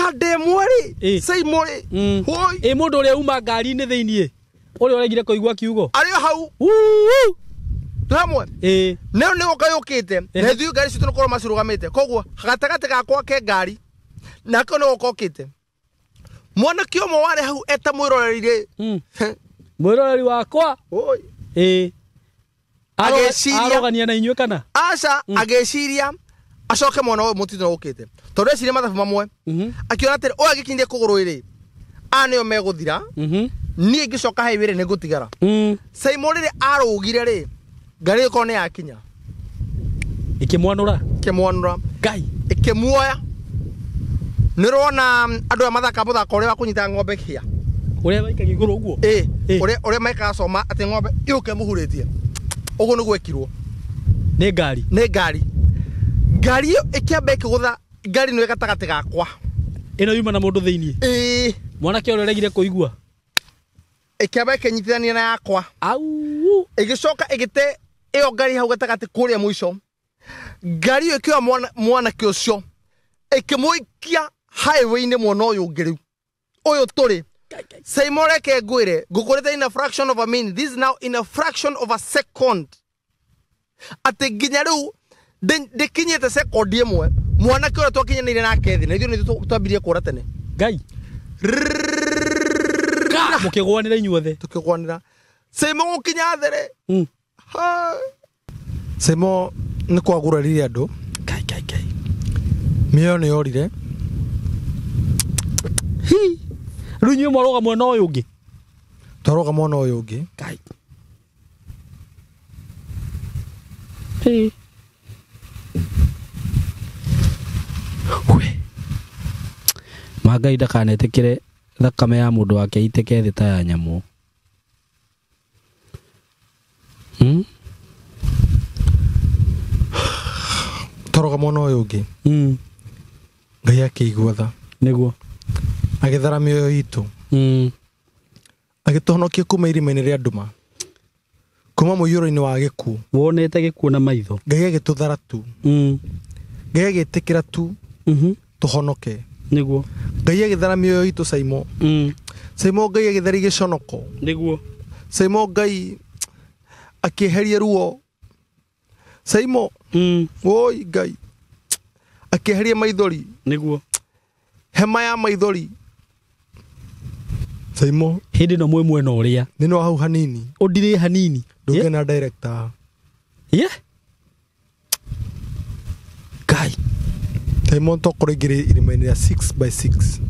Na ndemwe rĩ, Ĩ. Saimo rĩ, hoi, Ĩ mũndũ ũrĩa uma ngari-inĩ thĩiniĩ ũrĩa ũregire kũigua kiugo. Arĩ o hau. Wuu! Twĩ hamwe. Ĩ. Nĩo nĩ gũka yũkĩte na ithuĩ ngari citũ nĩkorwo macirũgamĩte, koguo gatagatĩ gakwa ke ngari nake nĩ gũka ũkĩte. Mwanake ũmwe warĩ hau eta mwĩroreri rĩ, Mwĩroreri wakwa. Oi. Ĩ. Agĩciria. Arogania na inyuĩ kana? Aca, agĩciria acoke mwena ũyũ mũtino ũkĩte, tondũ eciria mathabu mamwe, akiona atĩrĩ, ũyũ agĩkinyire kũgũrũ ĩrĩ, aya nĩo megũthira, niĩ ngĩcoka highway rĩ nĩ ngũtigara. Saimo rĩrĩ arũgire rĩ, ngari ĩkorwo nĩ yakinya. Ĩkĩmwanũra. Ĩkĩmwanũra. Ngai. Ĩkĩmuoya. Nĩ ũrona andũ aya mathaka mũthako ũrĩa wa kũnyita ng'ombe hĩa. Ũrĩa maikagia igũrũ ũguo? Ĩ, Ĩ. ũrĩa maikaga coma atĩ ng'ombe yũke mũhurĩtie. Ũguo nĩguo ekirwo. Nĩ ngari. Nĩ ngari. Ngari ĩyo ĩkĩamba ĩkĩgũtha ngari ĩno ĩ gatagatĩ gakwa. Ĩno yuma na mũndũ thĩiniĩ. Ĩ. Mwanake ũrĩa ũregire kũigua. Ĩkĩamba ĩkĩnyitithania na yakwa. Au. Ĩgĩcoka ĩgĩte ĩyo ngari hau gatagatĩ kũrĩa mũico. Ngari ĩyo ĩkĩoya mwanake ũcio ĩkĩmũikia highway-inĩ mwena ũyũ ũngĩ rĩu. Ũyũ tũrĩ. Saimo, reke ngwĩre, ngũkũrĩte in a fraction of a minute. This is now in a fraction of a second. Atĩ nginya rĩu ndĩkinyĩte sekondi ĩmwe, mwanake ũrĩa twakinyanĩire nake thĩ, na ithuĩ nĩ twambirie kũra tene. Ngai. Ka, mũkĩgũanĩra inyuothe. Tũkĩgũanĩra. Saimo gũkinya therĩ. Ha. Saimo nĩ kwagũrarire andũ. Ngai, ngai, ngai. Mĩoyo nĩ yorire. Hi. Rĩu inyuĩ mwaroga mwena ũyũ ũngĩ? Twaroga mwena ũyũ ũngĩ. Ngai. Hi. We. Ma Ngai ndakanetĩkĩre thakame ya mũndũ wake ĩitĩke thĩ ta ya nyamũ. Twaroga mwena ũyũ ũngĩ. Ngai akĩigua tha. Nĩguo. Agĩthara mĩoyo itũ. Agĩtũhonokia kuma irima-inĩ rĩa nduma. Kuma mũiyũro-inĩ wa gĩkuũ. Wonete gĩkuũ na maitho. Ngai agĩtũthara tu. Ngai agĩtĩkĩra tu. Tũhonoke. Nĩguo. Ngai agĩthara mĩoyo itũ Saimo. Saimo Ngai agĩtharia gĩconoko. Nĩguo. Saimo Ngai akĩeheria ruo. Saimo. Woi Ngai. Akĩeheria maithori. Nĩguo. Hema ya maithori. Saimo. Hĩndĩ ĩno mwĩ mwena ũrĩa. Nĩ no hau hanini. Ũndirĩ hanini. Ndũngĩona director. Yeah. Ngai. Saimo tokorwo ingĩrĩ irima-inĩ rĩa 6 by 6.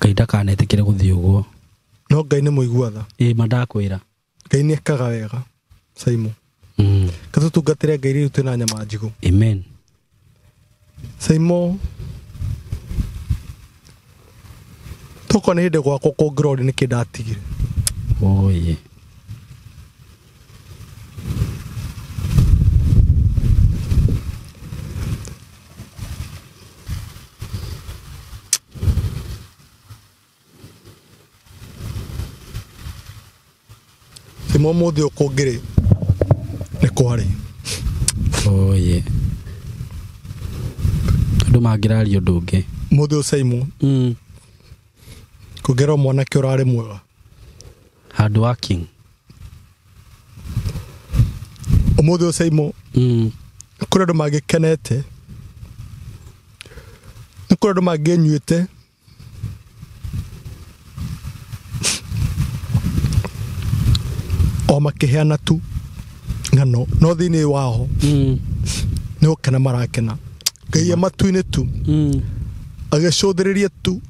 Ngai ndakanetĩkĩre gũthiĩ ũguo. No Ngai nĩ mũigua tha. Ĩ, ma ndakwĩra. Ngai nĩ ekaga wega, Saimo. Katũtungatĩre Ngai rĩu twĩna nyama njigũ. Amen. Saimo, tokorwo nĩ hĩndĩ gwakwa kũngĩrori nĩkĩ ndatigire. Oye. Saimo, ũmũthĩ ũyũ kũngĩrĩ nĩ kwarĩ. Oye. Andũ mangĩraria ũndũ ũngĩ. Ũmũthĩ ũyũ Saimo, kũngĩrwo mwanake ũrarĩ mwega. Hard working. Ũmũthĩ ũyũ Saimo, kũrĩ andũ mangĩkenete. Nĩ kũrĩ andũ mangĩnyuĩte. O makĩheana tu ng'ano, no thĩinĩ wao nĩ gũkena marakena. Ngai e matu-inĩ tu. Agĩcũthĩrĩria tu.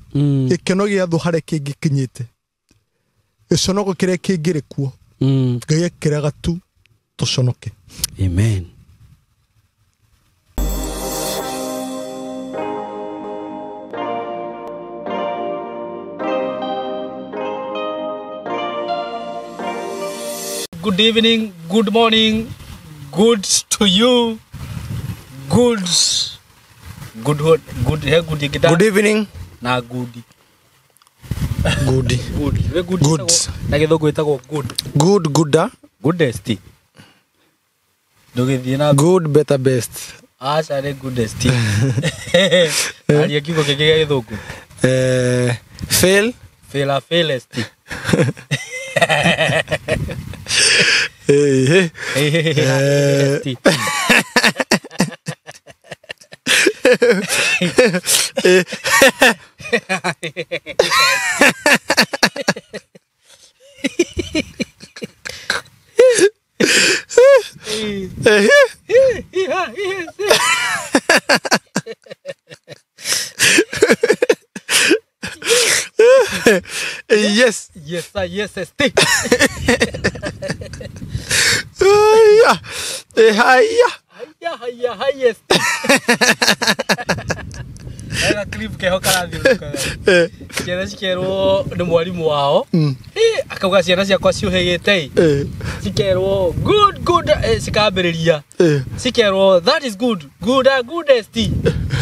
Gĩkeno gĩa thũ harĩa kĩngĩkinyĩte. Gĩconoko kĩrĩa kĩngĩrĩ kuo. Ngai akĩraga tu tũconoke. Amen. Good evening, good morning, good to you, good, good, good, good, good, good, Good evening. Na good. Good. Good. We good. Good. Na gĩthũngũ ĩtagwo good. Good, gooder. Goodest. Ndũgĩthiĩ na Good, better, best. Aca nĩ goodest. Aria kiugo kĩngĩ gĩa gĩthũngũ. Fail. Fail failest. Eh. Yes. Yes, sir, yes, st. Haya. Haya. Haya, haya, haya. Ega clip keho karathiũrũrũkaga. Ciana cikerwo nĩ mwarimũ wao. Akauga ciana ciakwa ciũhĩgĩte. Cikerwo good good, cikambĩrĩria. Cikerwo that is good. Good good st.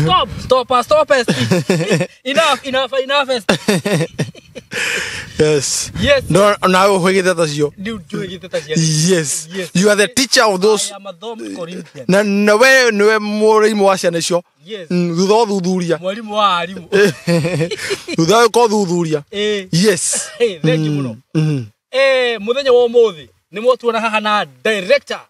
Stop, stop, stop st. Enough, enough, enough st. Yes. Yes. No, now we get that you. Yes. Yes. You are the teacher of those. I am a dumb Corinthian. Na na we niwe mwarimu wa ciana icio. Yes. Thutha thuthuria. Mwarimu wa arimu. Thutha ko thuthuria. Yes. Hey, thank you muno. Muthenya wa umuthi ni mwotuona haha na director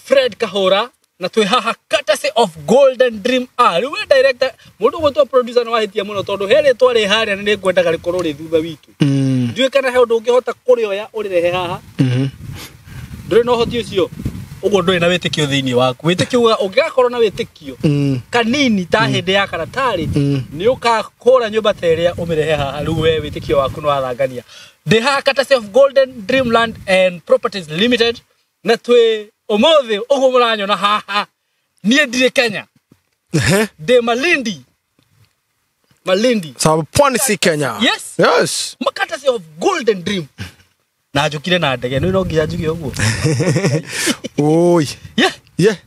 Fred Kahora na twi haha courtesy of Golden Dream. Riu we director mundu gwitwo producer no wahitia muno tondu he ritwa ri haria ni ngwendaga rikorwo ri thutha witu. Ndiũĩ kana he undu ungihota kurioya urirehe haha. Nduri na uhoti ucio uguo nduri na witikio thiini waku. Witikio ungigakorwo na witikio kanini ta hindi ya karatari ni ukakura nyumba ta iria umirehe haha. Riu we witikio waku no wathangania. Ndi haha courtesy of Golden Dreamland and Properties Limited na twi umuthi uguo muranyona haha nie ndire Kenya. Ndi Malindi. Malindi. Sababu pwani si Kenya. Yes. Yes. Courtesy of Golden Dream. Na njukire na ndege no nginya njuge uguo. Oi. Yeah. Yeah.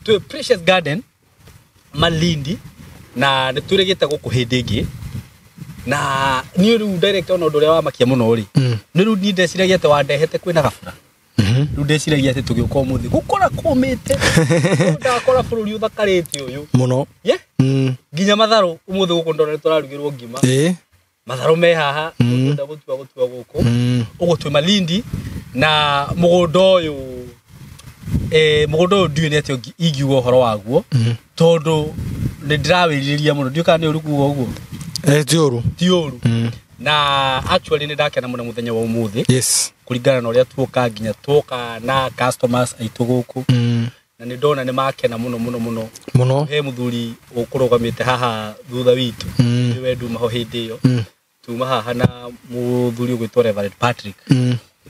To Precious Garden Malindi na nĩ twĩrĩgĩte gũkũ hĩndĩ ĩngĩ. Na niĩ rĩu director ona ũndũ ũrĩa wamakia mũno rĩ. Nĩ rĩu niĩ ndeciragia atĩ wandehete kwĩna gabura. Rĩu ndeciragia atĩ tũgĩũka ũmũthĩ gũkora kũmĩte. Ndakora bũrũri ũthakarĩte ũyũ. Mũno. Yeah. Nginya matharũ ũmũthĩ gũkũ ndona nĩ tũrarugĩrwo ngima. Matharũ me haha ndenda gũtua gũkũ. Ũguo twĩ Malindi na mũgũnda ũyũ mũgũnda ũyũ ndiũĩ nĩ atĩa ingiuga ũhoro waguo tondũ nĩ ndĩrawĩrirĩria mũno. Ndiũĩ kana nĩ ũru kuuga ũguo. Ti ũru. Ti ũru. Na actually nĩ ndakena mũno mũthenya wa ũmũthĩ. Yes. Kũringana na ũrĩa tuoka nginya tuoka na customers aitũ gũkũ. Na nĩ ndona nĩ makena mũno mũno mũno. Mũno. He mũthuri ũkũrũgamĩte haha thutha witũ. Nĩwe nduma ho hĩndĩ ĩyo. Tuma haha na mũthuri ũgwĩtwo Reverend Patrick.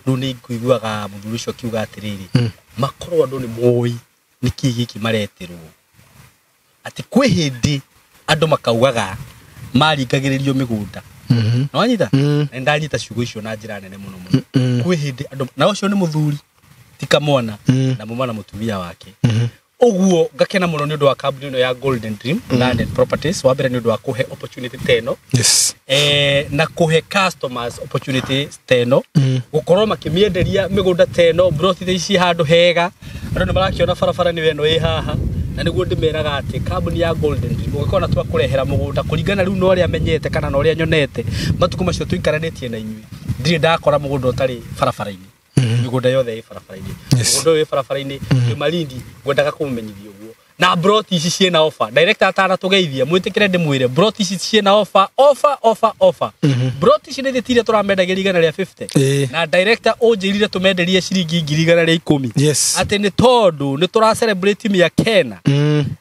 Rĩu nĩ ngũiguaga mũthuri ũcio akiuga atĩrĩrĩ, makorwo andũ nĩ moĩ nĩkĩ gĩkĩ mareterwo. Atĩ kwĩ hĩndĩ andũ makaugaga maringagĩrĩrio mĩgũnda. Na wanyita? Na ndanyita ciugo icio na njĩra nene mũno mũno. Kwĩ hĩndĩ andũ na ũcio nĩ mũthuri ti kamwana na muma na mũtumia wake. Ũguo ngakena mũno nĩ ũndũ wa kambuni ĩno ya Golden Dream Land and Properties. Wa mbere nĩ ũndũ wa kũhe opportunity ta ĩno. Yes. Na kũhe customers opportunity ta ĩno. Gũkorwo makĩmĩenderia mĩgũnda ta ĩno, broti ici handũ hega. Andũ nĩ marakĩona barabara nĩyo ĩno ĩ haha. Na nĩguo ndĩmeraga atĩ kambuni ya Golden Dream ũngĩkorwo na twakũrehera mũgũnda kũringana rĩu na ũrĩa menyete kana na ũrĩa nyonete matukũ macio tũikaranĩtie na inyuĩ ndirĩ ndakora mũgũnda ũtarĩ barabara-inĩ. Mĩgũnda yothe ĩ barabara-inĩ. Mũgũnda ũyũ wĩ barabara-inĩ wĩ Malindi ngwendaga kũmũmenyithia ũguo. Na broti ici ciĩna offer. Director atanatũgeithia mwĩtĩkĩre ndĩmwĩre broti ici ciĩna offer, offer, offer, offer. Broti ici nĩ thĩtire tũramendagĩria 150. Na director ũnjĩrire tũmenderie ciringi 110. Yes. Atĩ nĩ tondũ nĩ tũra celebrate mĩaka ĩna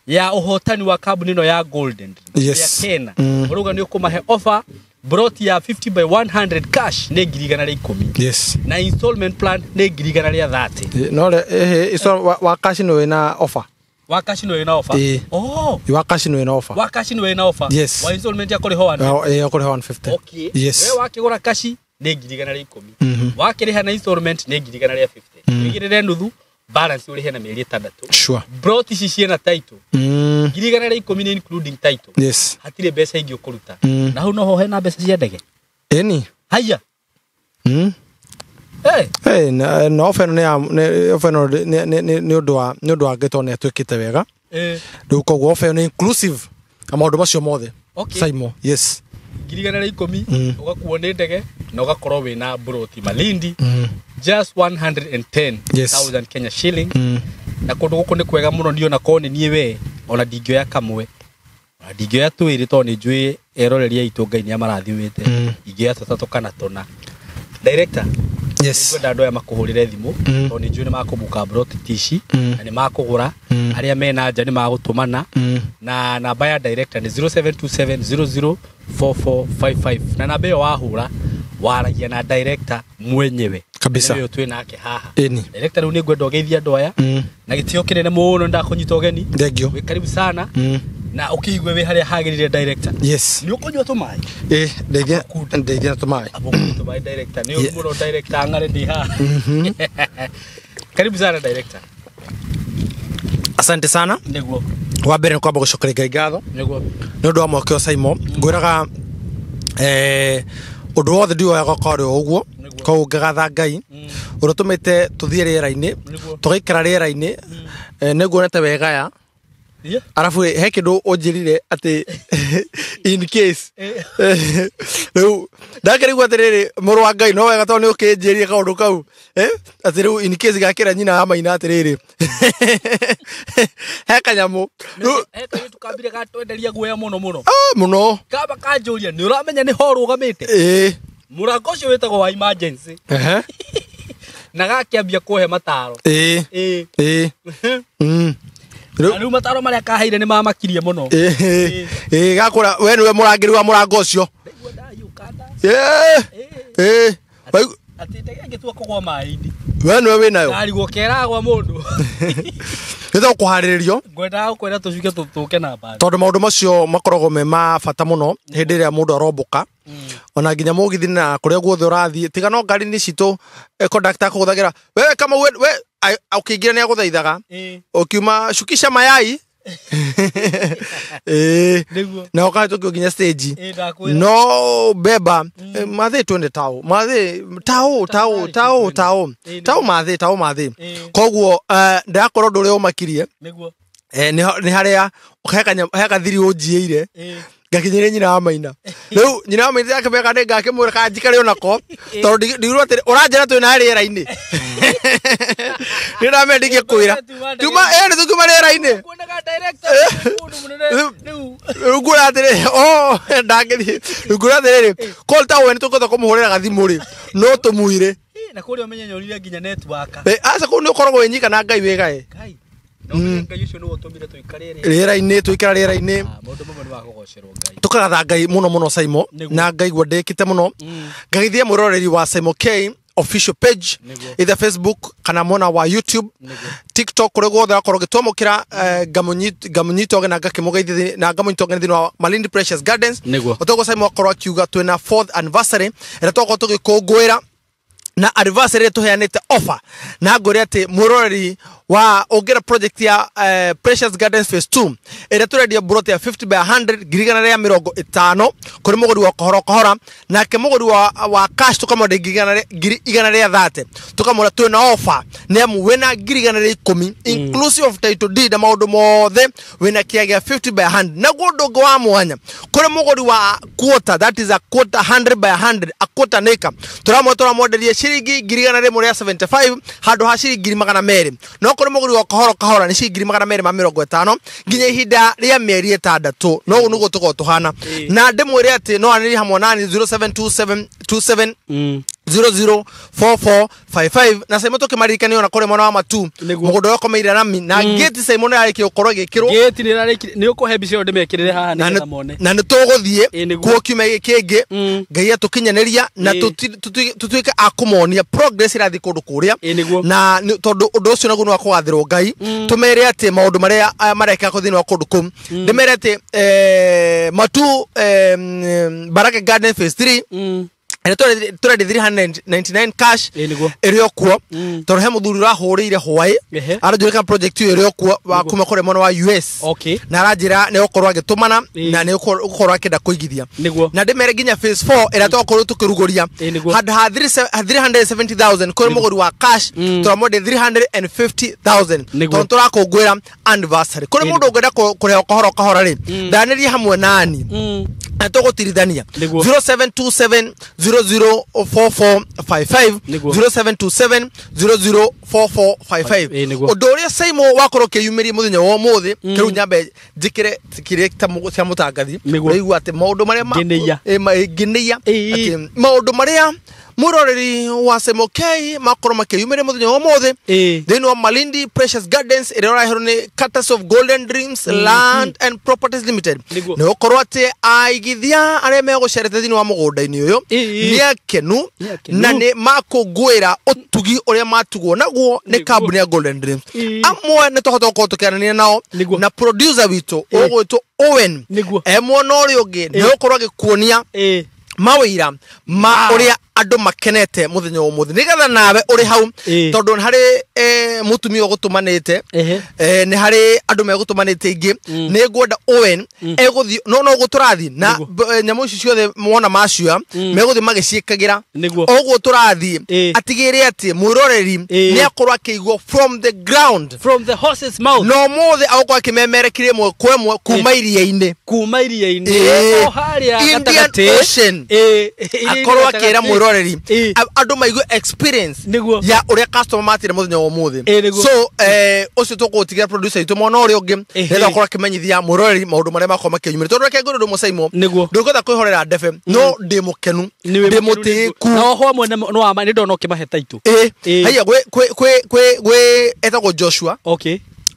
ya ũhotani wa kambuni ĩno ya Golden Dream. Yes. Mĩaka ĩna. Ũrauga nĩ ũkũmahe offer broti ya 50 by 100 cash nĩ 110. Yes. Na installment plan nĩ 130. No le iso wa cash no ina offer. Wa cash no ina offer. Oh. Wa cash no ina offer. Wa cash no ina offer. Yes. Wa installment ya kũrĩha 150. Kũrĩha 150. Okay. Yes. We wakĩgũra cash nĩ 110. Wakĩrĩha na installment nĩ 150. Wĩigĩrĩre nuthu balance ũrĩhe na mĩeri 6. Sure. Broti ici ciĩna title. 110 nĩ including title. Yes. Hatirĩ mbeca ingĩ ũkũruta. Na hau noho hena mbeca cia ndege. Ĩni. Haiya. Eh. Na ofa ĩno nĩ ofa ĩno nĩ ũndũ wa Ngai tondũ nĩ atwĩkĩte wega. Rĩu koguo ofa ĩyo nĩ inclusive na maũndũ macio mothe. Saimo, yes. 110,000 ũgakuo nĩ ndege na ũgakorwo wĩna broti Malindi just 110,000 Kenya shilling. Na kũndũ gũkũ nĩ kwega mũno niĩ ona korwo nĩ niĩ we ona ndingĩoya kamwe ona ndingĩoya twĩrĩ tondũ nĩ njũĩ eroreri aitũ Ngai nĩ amarathimĩte. Ingĩoya tũtatũ kana tũna. Director, yes, ngwenda andũ aya makũhũrĩre thimũ tondũ nĩ njũĩ nĩ makũbuka broti tici na nĩ makũgũra. Arĩa mena nja nĩ magũtũmana. Na namba ya director nĩ 0727004455 na namba ĩyo wahũra waragia na director mwenyewe kabisa. Nĩwe twĩ nake haha. Ĩni. Director, rĩu nĩ ngwenda ũgeithie andũ aya na gĩtĩo kĩnene mũno ndakũnyita ũgeni. Thank you. Wĩ karibu sana na ũkĩigue wĩ harĩa hagĩrĩire director. Yes. Nĩ ũkũnyua tũmaĩ? Ĩ, ndeithia ndeithia na tũmaĩ. Abũkũ tũmaĩ director. Nĩ ũru mũno director ng'are ndĩ haha. Karibu sana director. Asante sana. Nĩguo. Wa mbere nĩ kwamba gũcokeria Ngai ngatho Nĩguo. nĩ ũndũ wa mweke ũyũ Saimo. Ngwĩraga ũndũ wothe ndioyaga ũkorwo o ũguo, koguo ngagatha Ngai ũrĩa ũtũmĩte tũthiĩ rĩera-inĩ, tũgaikara rĩera-inĩ. Nĩnguonete wegaya. Arabu he kĩndũ ũnjĩrire atĩ in case rĩu ndakĩrigwo atĩrĩrĩ, mũrũ wa Ngai no wega tondũ nĩ ũkĩnjĩrire kaũndũ kau, atĩ rĩu in case gakĩra nyina wa maina atĩrĩrĩ he kanyamũ rĩu. He kairĩtu kambire gatwenderia guoya mũno mũno. Mũno. Kamba kanjũria nĩ ũramenya nĩ ho ũrũgamĩte. Mũrango ũcio wĩtagwo wa emergency. Na gakĩambia kũhe mataro. Ĩ. Ĩ. Na rĩu mataro marĩa kaheire nĩ mamakirie mũno. Ĩ, gakũra we nĩwe mũrangĩri wa mũrango ũcio. Ndaigua ndayũka nda. Ĩ. Atĩ ndege ĩngĩtua kũgwa maĩ-inĩ. We nĩwe wĩnayo. Ndarigwo keragwa mũndũ. Nĩ tũkũharĩrĩrio. Ngwendaga gũkwĩra tũcuke tũke na mbathi. Tondũ maũndũ macio makoragwo me ma bata mũno hĩndĩ ĩrĩa mũndũ arombũka. Ona nginya mũgithi na kũrĩa guothe ũrathiĩ tiga no ngari-inĩ citũ, conductor akũgũthagĩra wewe kama we ũkĩingĩra nĩ agũthaithaga ũkiuma cukisha mayai. Nĩguo. Na ũkahĩtũkio nginya stage. Ndakwĩra. No beba mathĩ twende tao mathĩ tao tao tao tao tao mathĩ tao mathĩ. Koguo ndĩrakorwo ũndũ ũrĩa ũmakirie. Nĩguo. Nĩ harĩa he gathiri ũnjiĩire ngakinyĩria nyina wa maina. Rĩu nyina wa maina akĩmenya nĩ ngakĩmwĩra kana njikare onako tondũ ndigirwo atĩrĩ ũranjĩra twĩ na rĩera-inĩ. Nĩ ndamenya ndingĩkwĩra. Tuma nĩ tũkiuma rĩera-inĩ. Kuonaga director mũndũ mũnene rĩu. Rĩu nguona atĩrĩ, oh, ndangĩthiĩ. Rĩu nguona atĩrĩrĩ, call ta we nĩ tũkũhota kũmũhũrĩra gathimũ rĩ, no tũmũire. Na kũrĩa ũmenye nyorire nginya network. Aca kũu nĩ ũkoragwo wĩ nyika na Ngai wĩgae. Ngai. Na ũmenye Ngai ũcio nĩwe ũtũmire tũikare rĩera-inĩ, tũikara rĩera-inĩ. Maũndũ mamwe nĩ ma kũgocerwo Ngai. Tũkagatha Ngai mũno mũno Saimo, na ngaigua ndĩkĩte mũno. Ngageithia mwĩroreri wa Saimo K official page either Facebook kana mwena wa YouTube, TikTok, kũrĩa guothe wakorwo ũgĩtwamũkĩra, ngamũnyita ũgeni na ngakĩmũgeithia na ngamũnyita ũgeni thĩinĩ wa Malindi Precious Gardens. Otoguo Saimo akorwo akiuga twĩna 4th anniversary ĩrĩa twakorwo tũgĩkũngũĩra na anniversary tũheanĩte offer na ngwĩre atĩ mwĩroreri wa ũngĩra project ya Precious Gardens phase 2 ĩrĩa tũrendia broti ya 50 by 100 150,000 kũrĩ mũgũri wa kahora kahora, nake mũgũri wa cash tũkamwendia 130,000 tũkamwĩra twĩna offer nĩ amu wĩna 110,000 inclusive of title deed na maũndũ mothe wĩna kĩa gĩa 50 by 100. Naguo ũndũ ũngĩ wa mwanya kũrĩ mũgũri wa quarter, that is a quarter 100 by 100, a quarter acre, tũramwenderia ciringi 175,000 handũ ha ciringi 200,000. No kũrĩ mũgũri wa kahora kahora nĩ ciringi 250 nginya ihinda rĩa mĩeri 6. No ũguo nĩguo tũkoragwo tũhana. Na ndĩmwĩre atĩ no anĩrĩrie hamwe nani 072727 004455 na Saimo tũkĩmaririkania ona kũrĩ mwena wa Matu mũgũnda ũrĩa ũkomeire rami na gate Saimo nĩ yarĩkia gũkorwo ĩgĩkĩrwo. Gate nĩ ĩrarĩkire, nĩ ũkũhe mbica ĩyo ndĩmekĩrĩre haha nĩgetha mone. Na nĩ tũgũthiĩ kuo kiumia gĩkĩ kĩngĩ Ngai atũkinyanĩria na tũtuĩke a kũmonia progress ĩrathiĩ kũndũ kũrĩa. Na tondũ ũndũ ũcio naguo nĩ wa kũgathĩrwo Ngai, tũmere atĩ maũndũ marĩa mareka thĩinĩ wa kũndũ kũu. Ndĩmere atĩ Matu Baraka Garden phase 3 Ĩrĩa tũrendia 399 cash Ĩĩ, nĩguo. Ĩrĩ o kuo, tondũ he mũthuri ũrahũrĩire hwaĩ, aranjũria project ĩyo ĩrĩ o kuo, wa kuma kũrĩa mwena wa US, na aranjĩra nĩ gũkorwo agĩtũmana na nĩ gũkorwo akĩenda kũigithia. Na ndĩmere nginya phase 4 ĩrĩa twakorwo tũkĩrugũria, handũ ha 370,000 kũrĩ mũgũri wa cash, tũramwendia 350,000, tondũ tũrakũngũĩra anniversary. Kũrĩ mũndũ ũngĩenda kũrĩha kahora kahora rĩ, ndanĩria hamwe nani na tũgũtirithania. 0727 004455, 0727 004455. Ĩĩ, nĩguo. Ũndũ ũrĩa Saimo wakorwo ũkĩyumĩria mũthenya wa ũmũthĩ, kĩrĩu nyambe njĩkĩre kĩrĩa ta cia mũtangathi. Ũraigua atĩ maũndũ marĩa Ngĩnĩia. Ngĩnĩia atĩ maũndũ marĩa mwĩroreri wa Saimo K makorwo makĩyumĩria mũthenya wa ũmũthĩ thĩinĩ wa Malindi Precious Gardens, ĩrĩa ũraherwo nĩ Courtesy of Golden Dreams Land and Properties Limited, nĩ gũkorwo atĩ aigithia arĩa megũcerete thĩinĩ wa mũgũnda-inĩ ũyũ nĩ akenu Nĩ akenu. na nĩ makũngũĩra ũtugi ũrĩa matugwo naguo nĩ kambuni ya Golden Dreams. Amwe nĩ tũhota gũkorwo tũkĩaranĩria nao na producer witũ ũgwĩtwo Owen e mwena ũrĩa ũngĩ nĩ gũkorwo agĩkuonia mawĩra ma ũrĩa andũ makenete mũthenya wa ũmũthĩ, nĩgetha nawe ũrĩ hau, tondũ nĩ harĩ mũtumia ũgũtũmanĩte, nĩ harĩ andũ megũtũmanĩte ingĩ. Nĩ ngwenda Owen egũthiĩ no ũguo tũrathiĩ na nyamũ ici ciothe mwona macioya megũthiĩ magĩciĩkagĩra ũguo tũrathiĩ, atigĩrĩre atĩ mwĩroreri nĩ akorwo akĩigua from the ground, From the horse's mouth. No mũthĩ agũkorwo akĩmemerekeria ĩmwe kwa ĩmwe kuma iria-inĩ. Kuma iria-inĩ o harĩa Indian gatagatĩ. Ocean. Iria-inĩ Akorwo akĩra gatagatĩ. Mwĩroreri andũ maigue experience ya ũrĩa customer matire mũthenya wa ũmũthĩ. So ũcio tũkũũtigĩra producer itũ mwena ũrĩa ũngĩ, nĩgetha akorwo akĩmenyithia mwĩroreri maũndũ marĩa makorwo makĩyumĩria, tondũ reke ngwĩre ũndũ ũmwe, Saimo, ndũngĩhota kwĩhorera ndebe, no ndĩ mũkenu, Nĩ wĩ ndĩ mũkenu. mũtĩĩku. Na oho amwe nĩ wa nĩ ndona ũkĩmahe taitũ. Haiya, gwĩ etagwo Joshua.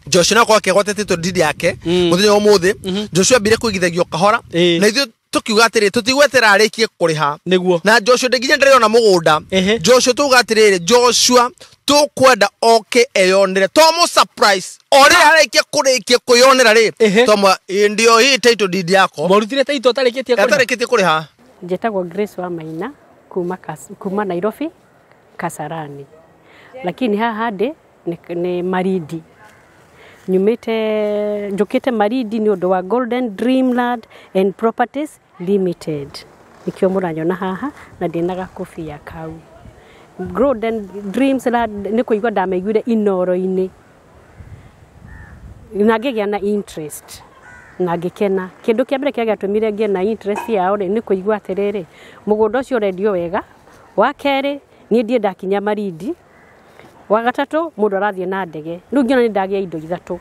Joshua nĩ akorwo akĩgwatĩte title deed yake mũthenya wa ũmũthĩ. Joshua ambire kũigithagio kahora, na ithuĩ tũkiuga atĩrĩ, tũtigweterera arĩkie kũrĩha. Na Joshua ndĩ nginya ndĩrona mũgũnda. Joshua tuga atĩrĩrĩ, Joshua tũkwenda oke eyonere, tomũ surprise o rĩrĩa arĩkia kũrĩkia kwĩyonera rĩ, tomũ ndio hii title deed yako. Mwarutire taitũ atarĩkĩtie kũrĩha? Atarĩkĩtie kũrĩha. Njĩtagwo Grace wa Maina kuma Nairobi Kasarani, lakini haha ndĩ nĩ Marindi. Nyumĩte njũkĩte Marindi nĩ ũndũ wa Golden Dreamland and Properties Limited, nĩkĩo mũranyona haha na ndĩna gakobia kau. Golden Dreams Land nĩ kũigua ndamaiguire Inoro-inĩ na ngĩgĩa na interest na ngĩkena. Kĩndũ kĩa mbere kĩrĩa gĩatũmire ngĩe na interest yao rĩ, nĩ kũigua atĩrĩrĩ, mũgũnda ũcio ũrendio wega. Wa kerĩ, niĩ ndiĩ ndakinya Marindi. Wa gatatũ, mũndũ arathiĩ na ndege. Rĩu ngĩona nĩ ndagĩa indo ithatũ,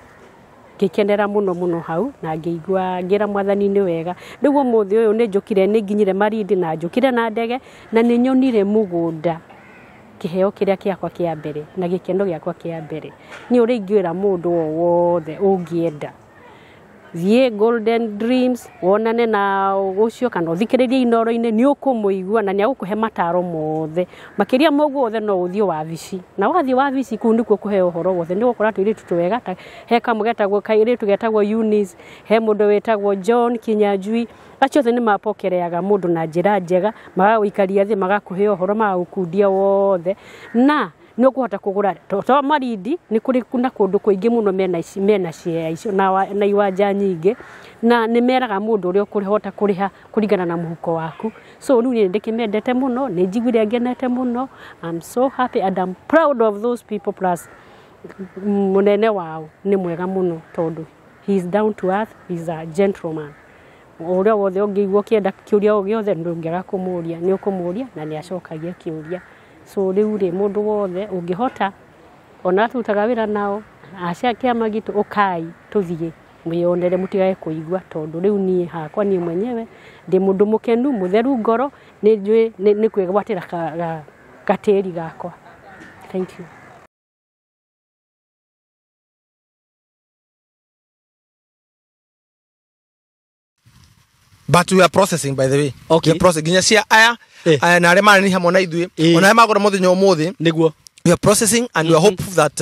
ngĩkenera mũno mũno hau na ngĩigua ngĩra mwathani nĩ wega. Rĩu ũmũthĩ ũyũ nĩ njũkire, nĩ nginyire Marindi na njũkire na ndege na nĩ nyonire mũgũnda, kĩheo kĩrĩa kĩakwa kĩa mbere na gĩkeno gĩakwa kĩa mbere. Niĩ ũrĩa ingĩra mũndũ o wothe ũngĩenda, thiĩ Golden Dreams wonane na ũcio kana ũthikĩrĩrie Inoro-inĩ, nĩ ũkũmũigua na nĩ agũkũhe mataro mothe. Makĩria ma ũguo wothe, no ũthiĩ wabici, na wathiĩ wabici kũu nĩkuo kũheo ũhoro wothe. Nĩ ũgũkora tũirĩtu twega, ta he kamwe getagwo kairĩtu getagwo Eunice, he mũndũ wĩtagwo John Kinyanjui. Acio othe nĩ mapokereaga mũndũ na njĩra njega, magagũikaria thĩ, magakũhe ũhoro, magagũkundia wothe, na nĩ ũkũhota kũgũra. To Marindi, nĩ kũrĩ na kũndũ kũingĩ mũno mena ici, mena share icio na iwanja nyingĩ, na nĩ meraga mũndũ ũrĩa ũkũhota kũrĩha kũringana na mũhuko waku. So rĩu niĩ ndĩkĩmendete mũno, nĩ njiguire ngenete mũno. I'm so happy and I'm proud of those people, plus mũnene wao nĩ mwega mũno tondũ he is down to earth, he is a gentleman. Ũrĩa wothe ũngĩigua ũkĩenda kĩũria o gĩothe, ndũngĩaga kũmũria, nĩ ũkũmũria na nĩ acokagia kĩũria. So rĩu rĩ, mũndũ wothe ũngĩhota, ona tũrutaga wĩra nao acia kĩama gitũ, ũkai tũthiĩ mwĩyonere, mũtigage kũigua, tondũ rĩu niĩ hakwa niĩ mwenyewe ndĩ mũndũ mũkenu mũtheru ngoro, nĩ njũĩ nĩ kwĩgwatĩra gatĩri gakwa. Thank you. But we are processing, by the way. We are processing nginya cia aya, aya na arĩa marĩ hamwe na ithuĩ, ona arĩa magũra mũthenya ũmũthĩ. We are processing and we are hopeful that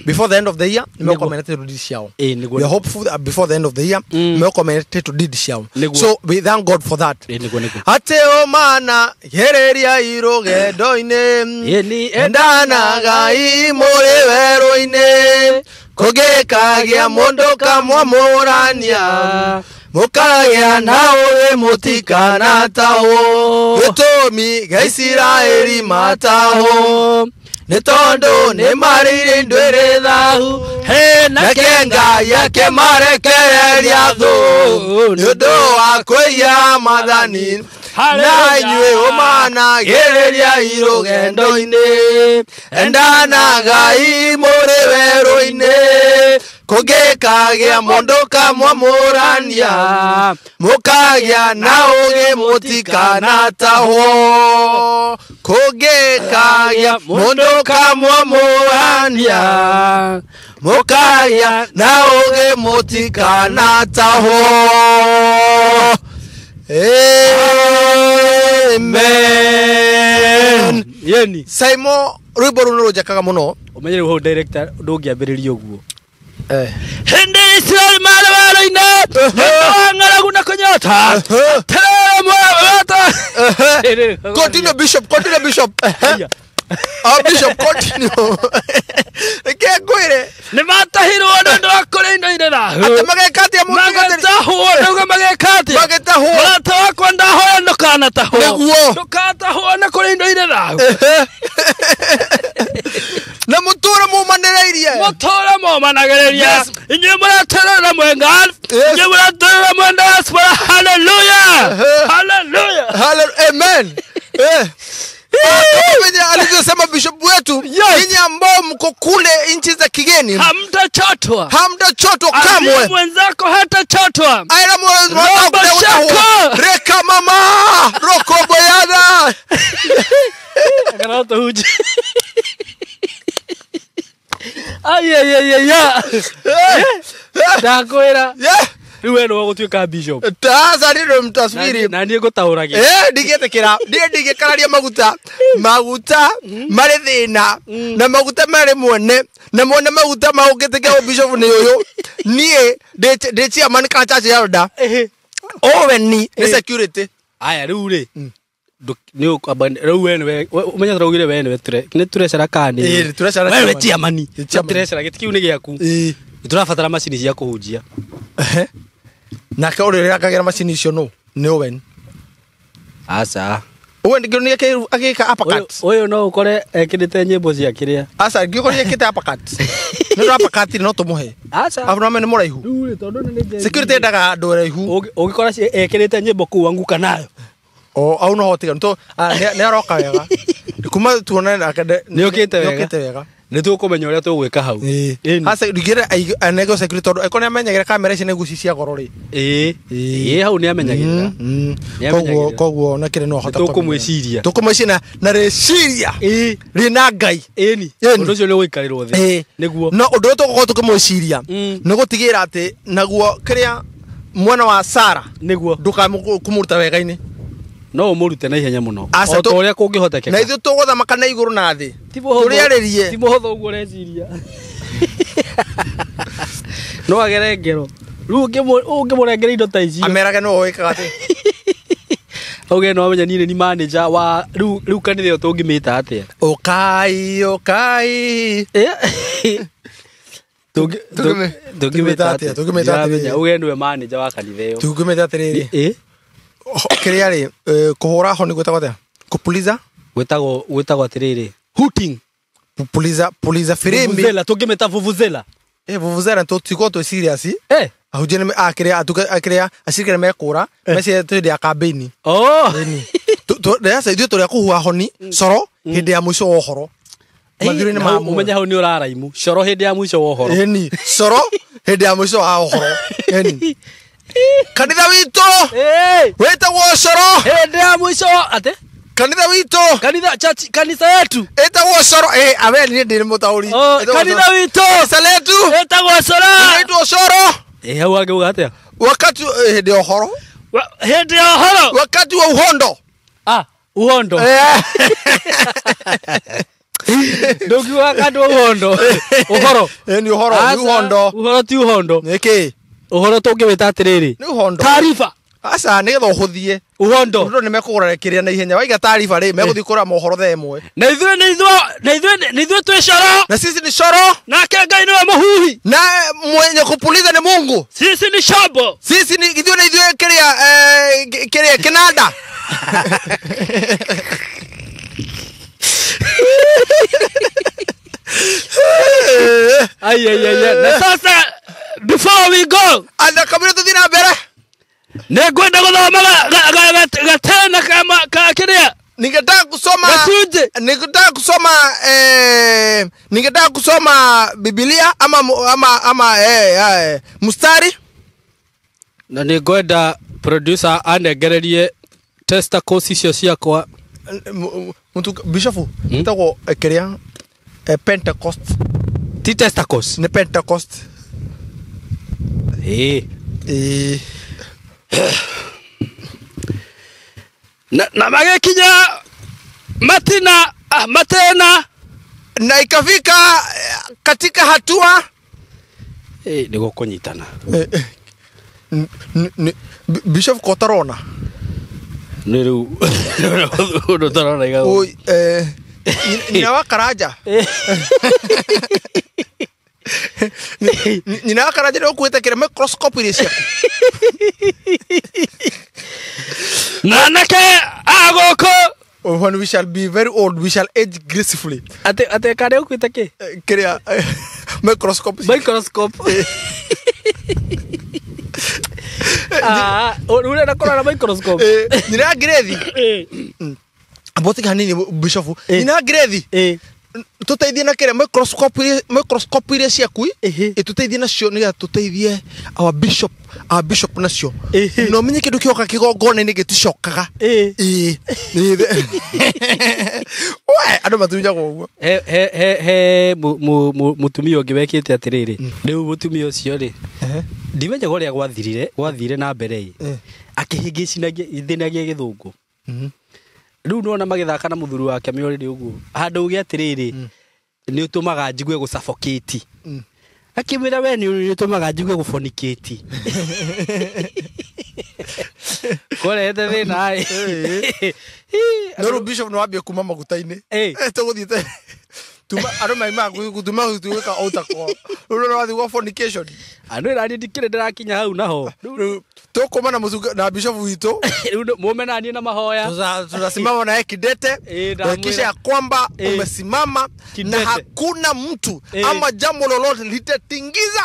before the end of the year nĩmekũmenya title deed ciao. Nĩguo. We are hopeful that before the end of the year nĩmekũmenya title deed ciao. Nĩguo. So we thank God for that. Nĩguo nĩguo. Atĩ ũmana gereria irũgendo-inĩ Ĩni endanagai mũrĩ werũ-inĩ kũngĩkagĩa mũndũ kamwamũrania mũkagĩa na ũũgĩ mũtikanatahwo gĩtũmi gĩa Isiraeli matahwo nĩ tondũ nĩ marĩire indo ĩrĩ thahu nake Ngai akĩmarekereria thũ nĩ ũndũ wa kwĩhia maathani na inyuĩ ũmanagĩrĩria irũgendo-inĩ endanagai mũrĩ werũ-inĩ kũngĩkagĩa mũndũ kamwamũrania mũkagĩa na ũũgĩ mũtikanatahwo kũngĩkagĩa mũndũ kamwamũrania mũkagĩa na ũũgĩ mũtikanatahwo. Amen. Yeni. Saimo rwĩmbo rũu nĩ rũnjakaga mũno. Ũmenye rĩu hau director ndũngĩambĩrĩria ũguo. Eh. Hĩndĩ Isiraeli marĩ werũ-inĩ nĩ ũndũ wa ng'aragu na kũnyota atĩrĩrĩ mwata. Continue bishop, continue bishop. Oh bishop, continue. Reke ngwĩre Nĩ matahirwo nĩ ũndũ wa kũrĩa indo irĩ thahu. atĩ mageka atĩa mũtungatĩri? Magĩtahwo ndauga mageka atĩa? Magĩtahwo. Mũrata wakwa ndahoya ndũkanatahwo. Nĩguo. Ndũkanatahwo nĩ kũrĩa indo irĩ thahu. Na mũtũre mũmanĩrĩirie. Mũtũre mũmanagĩrĩria. Yes. Inyuĩ mũreterera mwenga. Yes. Inyuĩ mũreterera mwenda diaspora. Hallelujah. Hallelujah. Hallelujah. Amen. Eh. Kama venye alivyosema bishop wetu, Yes. nyinyi ambao mko kule nchi za kigeni Hamtachotwa. hamtachotwa Aliye kamwe. mwenzako hatachotwa. Aira Rombo shaka. Reka mama rokoboyana. Akarata huji. Ai ai ai ai. Ndakwĩra. Yeah. Rĩu we nĩwe ũgũtuĩka bishop. Sasa ndio mtasubiri. Na niĩ ngũtaũragĩra. Ndingĩtĩkĩra niĩ ndingĩkararia maguta maguta marĩ thĩna na maguta marĩ mwene na mwene maguta maũngĩtĩkĩra bishop nĩ ũyũ niĩ ndĩ chairman ka church ya Elda Owen nĩ security. Aya rĩu rĩ. Nĩ ũkwamba rĩu we nĩwe ũmenye tũraugire we nĩwe nĩ tũrecera kana nĩ Ĩĩ, tũrecera we nĩwe chairman. chairman. Ĩ, chairman. Tũrecera gĩtĩ kĩu nĩ gĩaku. Ĩĩ. Nĩ tũrabatara macini cia kũhunjia. Ehe. Nake ũrĩa ũrĩrangagĩra macini icio nũ nĩ Owen. Aca. Owen ngĩona agĩka uppercut. Ũyũ no ũkore ekĩrĩte nyĩmbo cia kĩrĩa. Aca ngĩkorwo ekĩte uppercut. Nĩ ũndũ uppercut no tũmũhe. Aca. Abu no nĩ mũraihu. Rĩu rĩ tondũ nĩ Gen Z. Security endaga andũ araihu. Ũngĩkora ekĩrĩte nyĩmbo kũu anguka nayo. O au no hotiga to nĩ aroka wega. Kuma tuonane nake Nĩ okĩte wega. Nĩ okĩte wega. Nĩ tũkũmenya ũrĩa tũgwĩka hau. Ĩni. Aca ndingĩra anego security tondũ angĩkorwo nĩ amenyagĩra kamera ici nĩ guci cia goro rĩ. Ĩĩ. Ĩĩ hau nĩ amenyagĩrĩra. Nĩ Koguo amenyagĩrĩra. koguo na kĩrĩ no hota. Nĩ tũkũmwĩciria. Tũkũmwĩciria na rĩciria Ĩĩ. rĩna Ngai. Ĩni. Ĩni. Ũndũ ũcio nĩ ũgũikarĩrwo thĩ. Ĩĩ. Nĩguo. No ũndũ ũyũ tũgũkorwo tũkĩmwĩciria nĩ gũtigĩrĩra atĩ naguo kĩrĩa mwena wa Sara Nĩguo. ndũkamũruta wega-inĩ. No ũmũrute na ihenya mũno. Aca, O ta ũrĩa kũngĩhotekeka. Na ithuĩ tũgũthamaka na igũrũ na thĩ. Ti mũhũthũ- Tũrĩarĩrie. ti mũhũthũ ũguo ũreciria. No agere ngero. Rĩu ũngĩmũrengera indo ta icio. Amerage nĩwe wĩkaga atĩ. Auge no amenya niĩ nĩ ni manager wa rĩu kanitha ĩyo tũngĩmĩta atĩa? Ũkai ũkai. Tũngĩmĩta atĩa? Tũngĩmĩta atĩrĩrĩ. Auge nĩwe manager wa kanitha ĩyo. Tũngĩmĩta atĩrĩrĩ. Ĩ? Kĩrĩa rĩ kũhũra ho nĩ gwĩtagwo atĩa? Kũpuliza? Gwĩtagwo atĩrĩrĩ. Hooting. Puliza puliza firimbi. Vuvuzela tũngĩmĩta vuvuzela. Vuvuzela tũtikorwo twĩ serious. Eh. Ahunjia nĩ akĩrĩa akĩrĩa acirika nĩ mekũra meciria twĩ hĩndĩ ya kambĩini. Oh. Ndĩraca ithuĩ tũrĩa kũhuha honi coro hĩndĩ ya mũico wa ũhoro. Mathiũrĩ-inĩ ma muoyo. Ũmenye hau nĩ ũraraimu. Coro hĩndĩ ya mũico wa ũhoro. Ĩni coro hĩndĩ ya mũico wa ũhoro. Ĩni. Kanitha witũ Ĩ. wĩtagwo coro. Hĩndĩ ya mũico atĩ Kanitha witũ kanitha church kanitha yetu. ĩtagwo coro. Ĩ awe niĩ ndĩ mũtaũri. Oh, Ĩtagwo kanitha coro. witũ Kanitha letu ĩtagwo coro. ĩtagwo coro. Ĩ hau angĩuga atĩa? Wakati hĩndĩ ya ũhoro. Hĩndĩ ya ũhoro. Wakati wa uhondo. Ah, uhondo. Eh. Ndũngiuga kandũ ũhondo. Ũhoro. Nĩ ũhoro, nĩ ũhondo. Ũhoro ti ũhondo. Nĩ kĩ? Ũhoro tũngĩwĩta atĩrĩrĩ. Nĩ ũhondo. Taariba. Aca nĩgetha ũhũthie. Ũhondo. Tondũ nĩ mekũgũra kĩrĩa na ihenya. Waiga taariba rĩ, megũthiĩ kũgũra mohoro thaa ĩmwe. Na ithuĩ nĩ ithuĩ na ithuĩ nĩ ithuĩ twĩ coro. Na sisi ni coro. Nake Ngai nĩwe mũhuhi. Na mwenye kupuliza ni Mungu. Sisi ni shombo. Sisi ni ithuĩ nĩ ithuĩ kĩrĩa kĩrĩa kĩnanda. Ai ai ai. Na sasa before we go, Anda kamera tũthiĩ na mbere. Nĩ ngwenda gũthoma gatena ka kĩrĩa. Ningetaka kusoma Gacunjĩ. Ningetaka kusoma ningetaka kusoma Biblia ama ama ama mstari. Na nĩ ngwenda producer anengererie testicles icio ciakwa. Mtu bishop ĩtagwo kĩrĩa Pentecost. Ti testicles. Nĩ Pentecost. Na magĩkinya matina matena na ikafika katika hatua nĩ gũkũnyitana. Bishop kotarona nĩ rĩu ũndũ ũtarona iga oi nyina wa Karanja. Nyina wa Karanja nĩ ũkuĩte kĩrĩa microscope iria ciaku. Na anake a gũkũ. When we shall be very old, we shall age gracefully. Ate ate karĩa ũkuĩte kĩ? Kĩrĩa microscope. Microscope. Ah, ũrenda kũrora microscope. Nyina wa Ngĩrethi. Abotiga hanini bishop. Nyina wa Ngĩrethi. Tũteithie na kĩrĩa microscope iria ciaku ĩtũteithie nacio nĩgetha tũteithie our bishop nacio. Na ũmenye kĩndũ kĩoka kĩgongona-inĩ gĩticokaga. We andũ matunyagwo ũguo. He mũtumia ũngĩ wekĩte atĩrĩrĩ. Rĩu mũtumia ũcio rĩ, ndimenyaga ũrĩa gwathire na mbere ĩ. Akĩhĩngĩcinagia gĩthũngũ. Rĩu nĩwona magĩthaka na mũthuri wake mĩorĩrĩ ũguo. Handũ uge atĩrĩrĩ, nĩ ũtũmaga njigue gũsuffocate. Akĩmwĩra we nĩ ũtũmaga njigue gũbonikĩti. Kũrehete thĩna ĩ. No rĩu bishop nĩ wambia kuma maguta-inĩ. Tũgũthiĩte tuma andũ maimaga gũtuma gwĩka outer call. Rĩu nĩ wathiĩ gwa fornication. Andũ ĩra niĩ ndikĩrĩ ndĩrakinya hau naho. Rĩu tũkũma na mũcunga na bishop witũ. Rĩu mume na niĩ na mahoya. Tutasimama naye kidete. Kuhakikisha ya kwamba umesimama na hakuna mtu ama jambo lolote litatingiza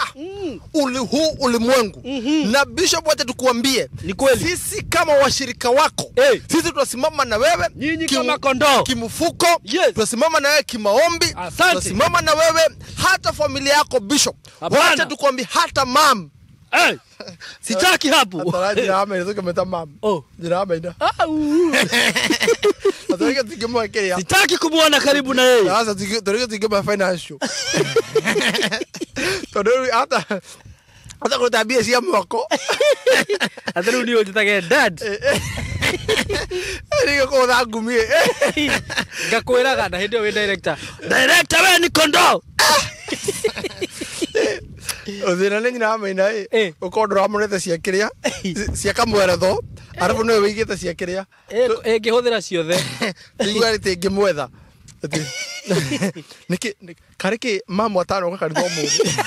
huu ulimwengu. Na bishop, wacha tukuambie, ni kweli sisi kama washirika wako, sisi tutasimama na wewe nyinyi kama kondoo kimfuko, tutasimama na wewe kimaombi, tutasimama na wewe hata familia yako bishop. Wacha tukuambie hata mam. Sitaki hapo. Ataraji ama inaweza kumeta mam. Jina ama ina. Ataraji tigemo kile. Sitaki kumuona karibu na yeye. Sasa tutaki tigemo financial. Todo hata hata kwa tabia si mwako. Hata rudi ujitage dad. Niko kwa ngumie. Ngakwiraga na hindi we director. Director we ni kondoo. Ũthĩna nĩ nyina wa Maina ĩ ũkorwo ndũramũrete cia kĩrĩa cia kamweretho arabu nĩwe wĩigĩte cia kĩrĩa ĩngĩhũthĩra ciothe igua rĩtingĩmwetha nĩkĩ karĩ kĩ mamu atano kanitha ũmũthĩ.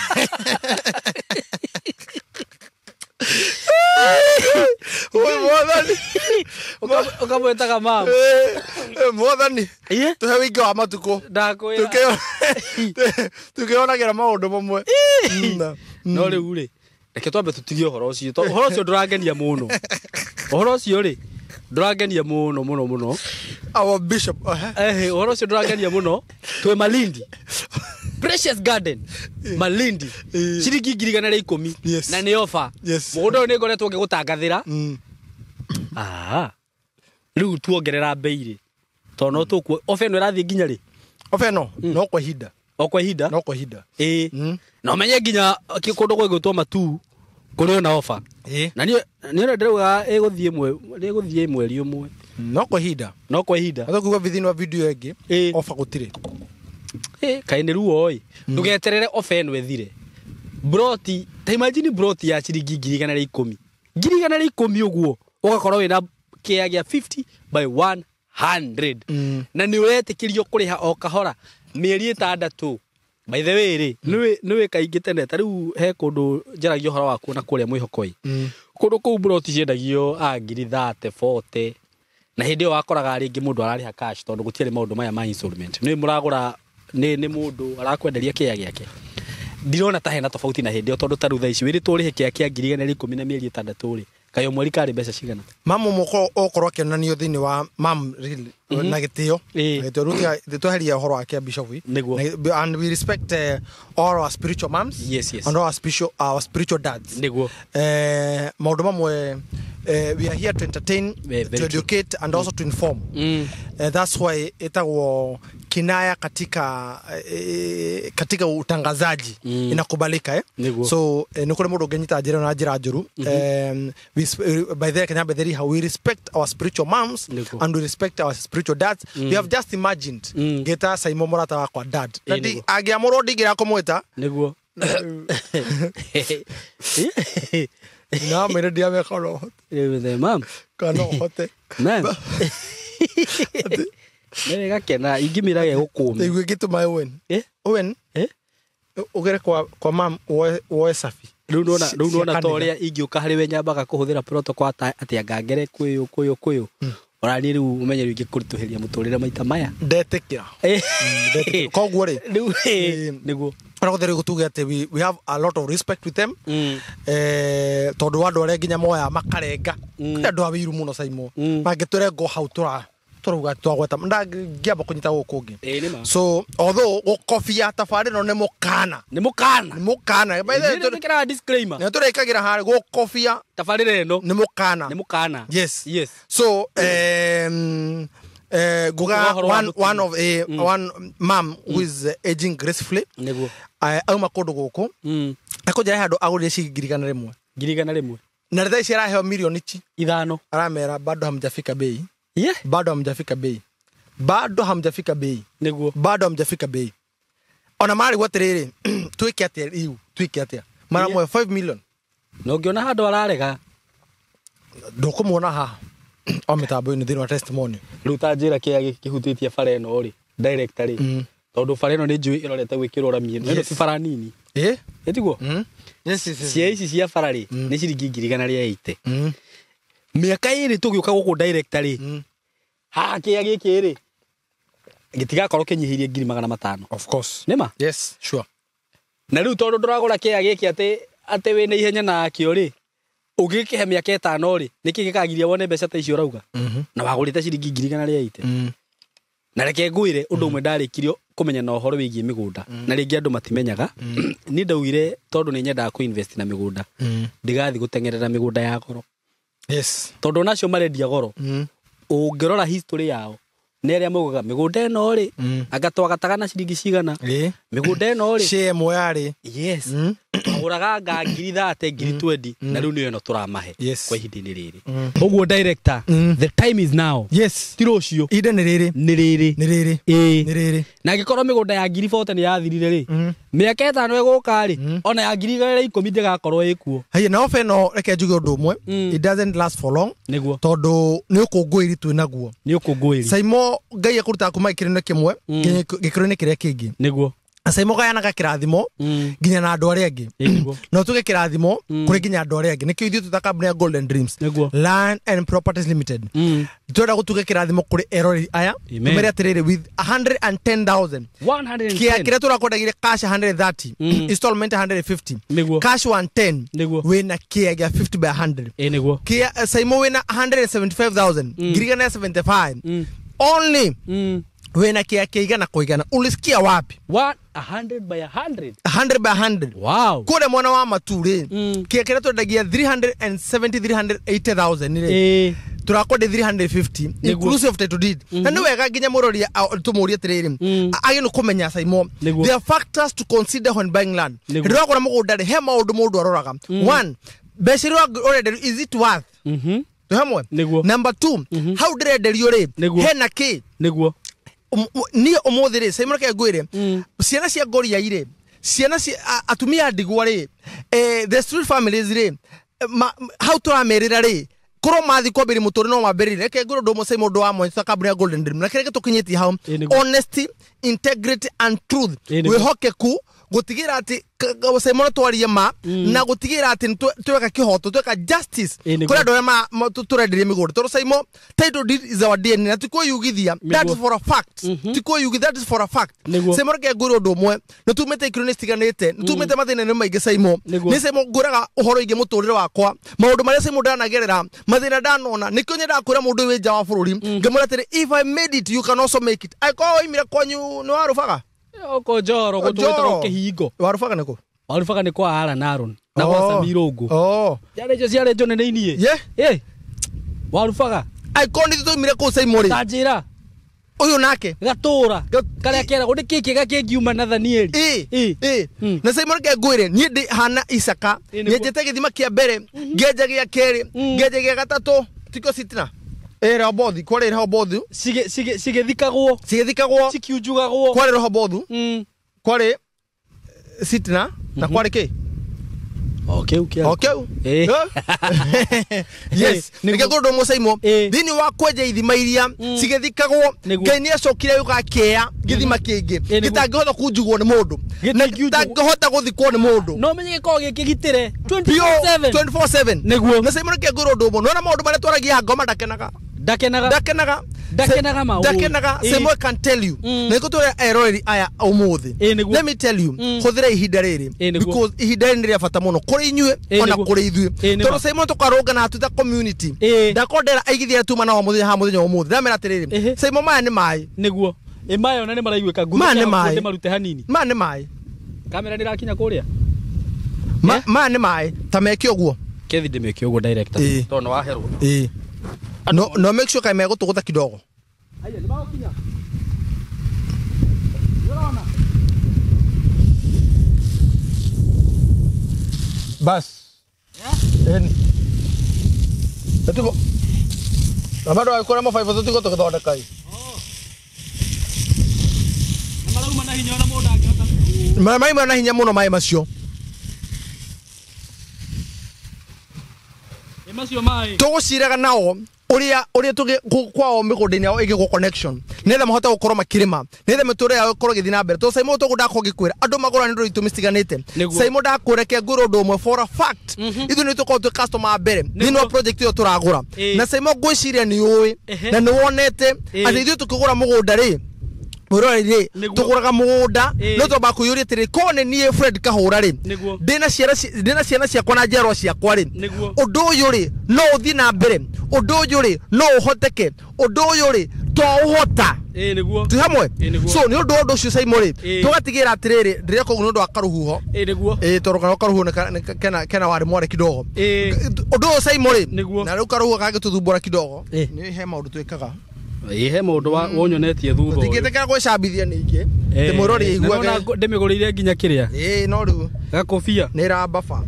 Oi mwathani ũkamwĩtaga mamu mwathani tũhe wĩingĩ wa matukũ ndakwĩra tukĩonagĩra maũndũ mamwe. No rĩu rĩ reke twambe tũtigie ũhoro ũcio tondũ ũhoro ũcio ndũrangenia mũno. Ũhoro ũcio rĩ ndũrangenia mũno mũno mũno. Our bishop ũhoro ũcio ndũrangenia mũno. Twĩ Malindi Precious Garden Malindi ciringi 110,000 na nĩ ofa. Mũgũnda ũyũ nĩ ngoretwo ngĩgũtangathĩra. Rĩu tuongerera bei rĩ tondũ no tũkuo ofa ĩno ĩrathiĩ nginya rĩ? Ofa ĩno no kwa ihinda. O kwa ihinda? No kwa ihinda. Na ũmenye nginya kũndũ gwĩgwĩtwo Matuu kũrĩ ona ofa. Na niĩ nĩ ndĩrauga ĩgũthiĩ mweri ũmwe. No kwa ihinda. No kwa ihinda. Hata kuga thĩinĩ wa video ĩngĩ ofa gũtirĩ. Kaĩ nĩ ruo ĩ. Ndũgeterere ofa ĩno ĩthire. Broti, ta imagine broti ya ciringi 110,000. 110,000 ũguo ũgakorwo wĩna kĩea gĩa 50 by 100. Na nĩ ũretĩkĩrio kũrĩha o kahora mĩeri 6. By the way rĩ, nĩwĩ kaingĩ tene ta rĩu he kũndũ njaragia ũhoro wa kuona kũrĩa mwĩhoko-ĩ. Kũndũ kũu broti ciendagio a 30,000 40. Na hĩndĩ ĩyo wakoraga rĩngĩ mũndũ ararĩha cash tondũ gũtiarĩ maũndũ maya ma installment. Nĩ mũragũra nĩ mũndũ arakwenderia kĩea gĩake. Ndirona ta hena tofauti na hĩndĩ ĩyo tondũ ta rĩu thaa ici wĩrĩtwo ũrĩhe kĩea kĩa 110,000 na mĩeri 6 rĩ, kaĩ o mweri karĩ mbeca cigana? Mamu moko okorwo akĩonanio thĩinĩ wa mam really na gĩtĩo. Gĩtĩo rĩu tweheria ũhoro wake bishop. Nĩguo. And we respect all our spiritual moms. Yes, yes. And all our spiritual dads. Nĩguo. Maũndũ mamwe we are here to entertain, to educate and also to inform. That's why ĩtagwo kinaya katika katika utangazaji inakubalika Nĩguo. So nĩ kũrĩ mũndũ ũngĩnyita njĩra na njĩra njũru. By the Kenya Betheri, how we respect our spiritual moms and we respect our spiritual dads. We have just imagined ngeta Simon mũrata wakwa dad. Na angĩamũrwo ndingĩra kũmwĩta. Nĩguo. Na mwĩre ndiameka no hote. Mam. Kana hote. Mam. Nĩ gakena ingĩmĩra gegũkũmĩ. Iguĩ ngĩtũma Owen. Owen. Ũgere kwa mam woe safi. Rĩu nona ta ũrĩa ingĩũka harĩ we nyambaga kũhũthĩra protocol atĩ angangere kwĩyũ kwĩyũ kwĩyũ. Ona niĩ rĩu ũmenye rĩu ingĩkũritũhĩria mũtũrĩre maita maya. Ndetĩkĩra. Koguo rĩ. Rĩu nĩguo. Ona gũthiĩ gũtuge atĩ we have a lot of respect with them. Tondũ wa andũ arĩa nginya moya makarenga. Kũrĩ andũ a wĩiru mũno Simon. Mangĩtũrengo hau tũrauga twagweta ndangĩamba kũnyita gũkũ ũngĩ. So although gũkobia tabarĩra ĩno nĩ mũkana. Nĩ mũkana. Nĩ mũkana. By the way, tũrekĩraga disclaimer. Nĩ tũrekagĩra harĩ gũkobia tabarĩra ĩno nĩ mũkana. Nĩ mũkana. Yes. Yes. So guga one of a one mom who is aging gracefully. Nĩguo. Auma kũndũ gũkũ. Akũnjĩra handũ agũrire ciringi 100,000. 100,000. Na thaa ici araheo milioni 5. Aramera bado hamjafika bei. Yeah. Bado hamjafika bei. Bado hamjafika bei. Nĩguo. Bado hamjafika bei. Ona marĩ gwatirĩrĩ twĩke atĩa rĩu twĩke atĩa mara mwe 5 million. Na ũngĩona handũ ararega ndũkũmuona haha o mĩtambo-inĩ thĩinĩ wa testimony. Rĩu ta njĩra kĩrĩa kĩhutĩtie bara ĩno rĩ director rĩ tondũ bara ĩno nĩ njũĩ ĩrorete gwĩkĩrwo rami ĩno. Ĩno ti bara nini. Ĩtiguo? Yes, yes, yes. Cia ici cia bara rĩ nĩ ciringi 180,000. Mĩaka ĩrĩ tũgĩũka gũkũ director rĩ haha kĩea gĩkĩ rĩ gĩtigakorwo kĩnyihĩirie 500,000. Of course. Nĩma? Yes, sure. Na rĩu tondũ ndũragũra kĩea gĩkĩ atĩ wĩna ihenya nakĩo rĩ ũngĩkĩhe mĩaka 5 rĩ nĩkĩ gĩkagiria wone mbeca ta icio ũrauga na wagũrĩte ciringi 180,000. Na reke ngwĩre ũndũ ũmwe ndarĩkirio kũmenya na ũhoro wĩgiĩ mĩgũnda na rĩngĩ andũ matimenyaga. Niĩ ndaugire tondũ nĩ nyendaga kũ-invest na mĩgũnda ndigathiĩ gũteng'erera mĩgũnda ya goro. Yes. Tondũ onacio marendia goro ũngĩrora history yao nĩ arĩa maugaga mĩgũnda ĩno rĩ anga twagataga na ciringi cigana mĩgũnda ĩno rĩ share ĩmwe yarĩ yes twagũraga anga 30,000 20,000 na rĩu nĩyo ĩno tũramahe kwa ihinda-inĩ rĩrĩ. Ũguo director the time is now. Yes. Ti rũciũ. Ihinda nĩ rĩrĩ. Nĩ rĩrĩ. Nĩ rĩrĩ. Ĩĩ. Nĩ rĩrĩ. Na angĩkorwo mĩgũnda ya 40,000 nĩ yathirire rĩ mĩaka 5 ĩgũka rĩ ona ya 110,000 ndĩgakorwo ĩkuo. Haya na ofa ĩno reke njuge ũndũ ũmwe. It doesn't last for long. Nĩguo. Tondũ nĩ ũkũngũĩri twĩ naguo. Nĩ ũkũngũĩri. Saimo Ngai akũrutaga kuma gĩkĩro-inĩ kĩmwe nginya gĩkĩro-inĩ kĩrĩa kĩngĩ. Nĩguo. Saimo gayanaga kĩrathimo nginya na andũ arĩa angĩ. No tuge kĩrathimo kũrĩ nginya andũ arĩa angĩ. Nĩkĩo ithuĩ twĩta kambuni ya Golden Dreams Land and Properties Limited. Twenda gũtuge kĩrathimo kũrĩ eroreri aya. Tũmere atĩrĩrĩ with 110,000. 110. Kĩrĩa tũrakwendagirie cash 130, installment 150. Nĩguo. Cash 110. Nĩguo. Wĩna kĩea gĩa 50 by 100. Nĩguo. Kĩa Saimo wĩna 175,000. 175. Only wena kĩa kĩigana kũigana. Ulisikia wapi? 100 by 100. 100 by 100. Wow. Kũrĩa mwena wa matu rĩ kĩa kĩrĩa twendagia 370 380,000 rĩ tũrakwendia 350 inclusive of title deed. Na nĩ wega nginya mũrori tũmũrie atĩrĩrĩ agĩ nĩ kũmenya Saimo there are factors to consider when buying land. Hĩndĩ wagũra mũgũnda rĩ he maũndũ mũndũ aroraga. One, mbeca iria ũrenderio is it worth? Tũhamwe. Nĩguo. Number 2, hau ndĩrenderio rĩ hena kĩ? Nĩguo. Niĩ ũmũthĩ rĩ, Simon, reke ngwĩre, ciana cia ngoria irĩ, ciana cia atumia a ndigwa rĩ, the street families rĩ, hau tũramerĩra rĩ, korwo mathi kwambĩrĩria mũtũrĩre no mambĩrĩrie. Reke ngwĩre ũndũ ũmwe, Simon, ũndũ wa mwanya ta kambuni ya Golden Dream na kĩrĩa gĩtũkinyĩtie hau, Ĩ, nĩguo. honesty, integrity and truth. Ĩ, nĩguo. Wĩhokeku, gũtigĩra atĩ Simon twarie ma na gũtigĩra atĩ nĩ tweka kĩhoto, tweka justice Ĩ, nĩguo. kũrĩ andũ arĩa tũrenderia mĩgũnda, tondũ Simon, title deed is our DNA na ti kwĩyugithia. That is Nĩguo. for a fact. Ti kwĩyugithia, that is for a fact. Nĩguo. Simon, reke ngwĩre ũndũ ũmwe, nĩ tumĩte ikĩro-inĩ citiganĩte, nĩ tumĩte mathĩna-inĩ maingĩ, Simon. Nĩguo. Nĩ Simon ngwĩraga ũhoro ingĩ mũtũrĩre wakwa, maũndũ marĩa Simon ndanagerera, mathĩna ndanona, nĩkĩo nyendaga kwĩra mũndũ wĩ nja wa bũrũri, ngamwĩra atĩrĩ, if I made it, you can also make it. Angĩkorwo woimire kwanyu nĩ warũbaga. Oko njoro gũtũgĩtagwo kĩhingo. Warũbaga nĩkũ? Warubaga nĩ kwa Alan Aaron na gwa Sami Rũngũ. Oh. Ciarĩ icio ciarĩ njo nene inie. Ye. Ĩ. Warubaga. Angĩkorwo nĩ tũimire kũu, Simon rĩ, Ta njĩra. Ũyũ nake. Gatũra. Karĩa keragwo nĩ kĩ kĩega kĩngiuma Nathanieli. Ĩ. Ĩ. Ĩ. Na Simon, reke ngwĩre, niĩ ndĩ hana Isaka. Ĩ, nĩguo. Nyenjete gĩthima kĩa mbere, ngenja gĩa kerĩ, ngenja gĩa gatatũ, tikio sitina ĩ Rehobothi, kwarĩ Rehobothi. Cigĩthikagwo. Cigĩthikagwo. Cikiunjugagwo. Kwarĩ Rehobothu, kwarĩ sitina na kwarĩ kĩ. O kĩu kĩa. O kĩu. Ĩ. Eh? Yes. Nĩguo. Nĩkĩo ngũrũndũ mũcaimo Ĩ. thĩinĩ wa kwenja ithima iria cigĩthikagwo. Nĩguo. Ngai nĩ acokire gũka akĩea gĩthima kĩngĩ Ĩ, nĩguo. gĩtangĩhota kunjugwo nĩ mũndũ na Gĩtingĩunjugwo. gĩtangĩhota gũthikwo nĩ mũndũ. No menye gĩkoragwo gĩkĩgitĩre Pure 24/7. 24/7. Nĩguo. Na Simon, reke ngwĩre ũndũ ũmwe, nĩwona maũndũ marĩa twaragia ngoma, ndakenaga. Ndakenaga. Ndakenaga. Ndakenaga ma, Ndakenaga. ĩ. Simon can tell you. Na nĩkũ eroreri aya ũmũthĩ, Ĩ, nĩguo. let me tell you, hũthĩra ihinda rĩrĩ, Ĩ, nĩguo. because ihinda rĩrĩ nĩ rĩa bata mũno kũrĩ inyuĩ Ĩ, ona nĩguo. kũrĩ ithuĩ, Ĩ, nĩ tondũ ma. Simon, tũkarũngana twĩ ta community. Ĩ. Ndakorwo ndera aigithia arĩa tuma nao mũthenya haha mũthenya wa ũmũthĩ, ndamera atĩrĩrĩ, Ĩhĩ. Simon, maya nĩ maĩ. Nĩguo. Ĩ maya ona nĩ maraiguĩka. Maya nĩ maĩ. Ndĩmarute hanini. Maya nĩ maĩ. Kamera nĩ ĩrakinya kũrĩa. Maya nĩ maĩ ta meke ũguo. Kethi ndĩmĩke ũguo, director. Ĩ. Tondũ nĩ waherwo. Ĩ, no no make sure kaĩ megũtũgũta kidogo. Haya nĩ magũkinya. Bas. Ĩni. Tugo. Na bado agĩkũra mabaibũ tũtigwo tũgĩthondeka ĩ. Na marauma na hinya ona mũndũ angĩhota. Maĩ na hinya mũno maĩ macio. Ĩ macio maĩ. Tũgũciraga nao ũrĩa ũrĩa tũgĩ kwao mĩgũnda-inĩ yao ĩgĩgwo connection nĩgetha mahote gũkorwo makĩrĩma, nĩgetha mĩtũrĩre yao ĩkorwo ĩgĩthiĩ na mbere, tondũ Simon, tũguo ndakorwo ngĩkwĩra, andũ magũra nĩ ũndũ wa itũmi citiganĩte. Nĩguo. Simon, ndakwĩra, reke ngwĩre ũndũ ũmwe for a fact, ithuĩ nĩ tũkorwo twĩ customer a mbere thĩinĩ wa project ĩyo tũragũra. Ĩ. Na Simon, ngwĩciria nĩ ũĩ na nĩ wonete atĩ ithuĩ tũkĩgũra mũgũnda rĩ, mwĩroreri rĩ, Nĩguo. tũgũraga mũgũnda Ĩ. no twamba kwĩyũria atĩrĩ, korwo nĩ niĩ Fred Kahũra rĩ, Nĩguo. ndĩna ciana ciakwa na njiarwa ciakwa rĩ, Nĩguo. ũndũ ũyũ rĩ, no ũthiĩ na mbere? Ũndũ ũyũ rĩ, no ũhoteke? Ũndũ ũyũ rĩ, to ũhota? Ĩ nĩguo. Twĩ hamwe? Ĩ, nĩguo. So nĩ ũndũ wa ũndũ ũcio, Simon rĩ, Ĩ. tũgatigĩra atĩrĩrĩ, ndĩreka ũguo nĩ ũndũ wa karũhuho. Ĩ nĩguo. Ĩ, tondũ kana karũhuho kena warĩ mwarĩ kidogo. Ĩ. Ũndũ ũyũ, Simon rĩ, Nĩguo. na rĩu karũhuho kangĩtũthumbũra kidogo, Ĩ. nĩ he maũndũ twĩkaga. Ĩ he mũndũ wonyonetie thutha ũyũ. Tũtingĩtĩkĩra gwĩcambithia ningĩ Ĩ, ndĩmwĩrori na aiguage. nĩwona ndĩmĩgũrĩire nginya kĩrĩa. Ĩ, no rĩu Gakobia. nĩ ĩrambaba.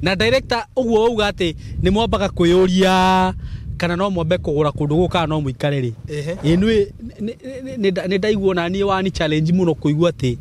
Na director, ũguo wauga atĩ nĩ mwambaga kwĩyũria kana no mwambe kũgũra kũndũ gũkũ kana no mũikare rĩ. Ĩhĩ. Ĩ nĩ nĩ ndaigua ona niĩ wani challenge mũno kũigua atĩ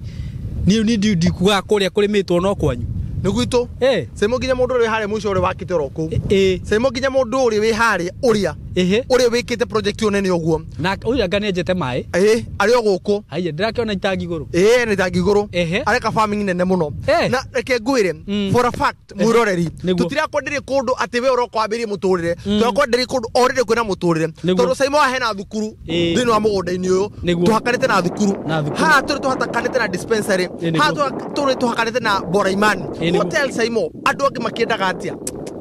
niĩ niĩ ndikugaga kũrĩa kũrĩmĩtwo no kwanyu. Nĩ gwitũ. Ĩ. Simon, nginya mũndũ ũrĩa wĩ harĩa mũico ũrĩa wakĩte oro kũu. Ĩ. Simon, nginya mũndũ ũrĩa wĩ harĩa ũrĩa Ĩhĩ. ũrĩa wĩkĩte project ĩyo nene ũguo. Na ũyũ anga nĩ enjete maĩ. Ĩ, arĩ o gũkũ. Haiya ndĩrakĩona itangi igũrũ. Ĩ, nĩ tangi igũrũ. Ehe. Areka farming nene mũno. Eh. Na reke ngwĩre, for a fact, mwĩroreri, Nĩguo. tũtirakwenderia kũndũ atĩ we ũroka wambĩrĩrie mũtũrĩre, tũrakwenderia kũndũ already kwĩna mũtũrĩre, Nĩguo. tondũ Simon, hena thukuru Ĩ. thĩinĩ wa mũgũnda-inĩ ũyũ. Nĩguo. Tũhakanĩte na thukuru. Na thukuru. Haha tũrĩ tũhatakanĩte na dispensary. Ĩ, nĩguo. Haha tũrĩ tũhakanĩte na Boraimani Ĩ, nĩguo. Hotel. Simon, andũ angĩ makĩendaga atĩa?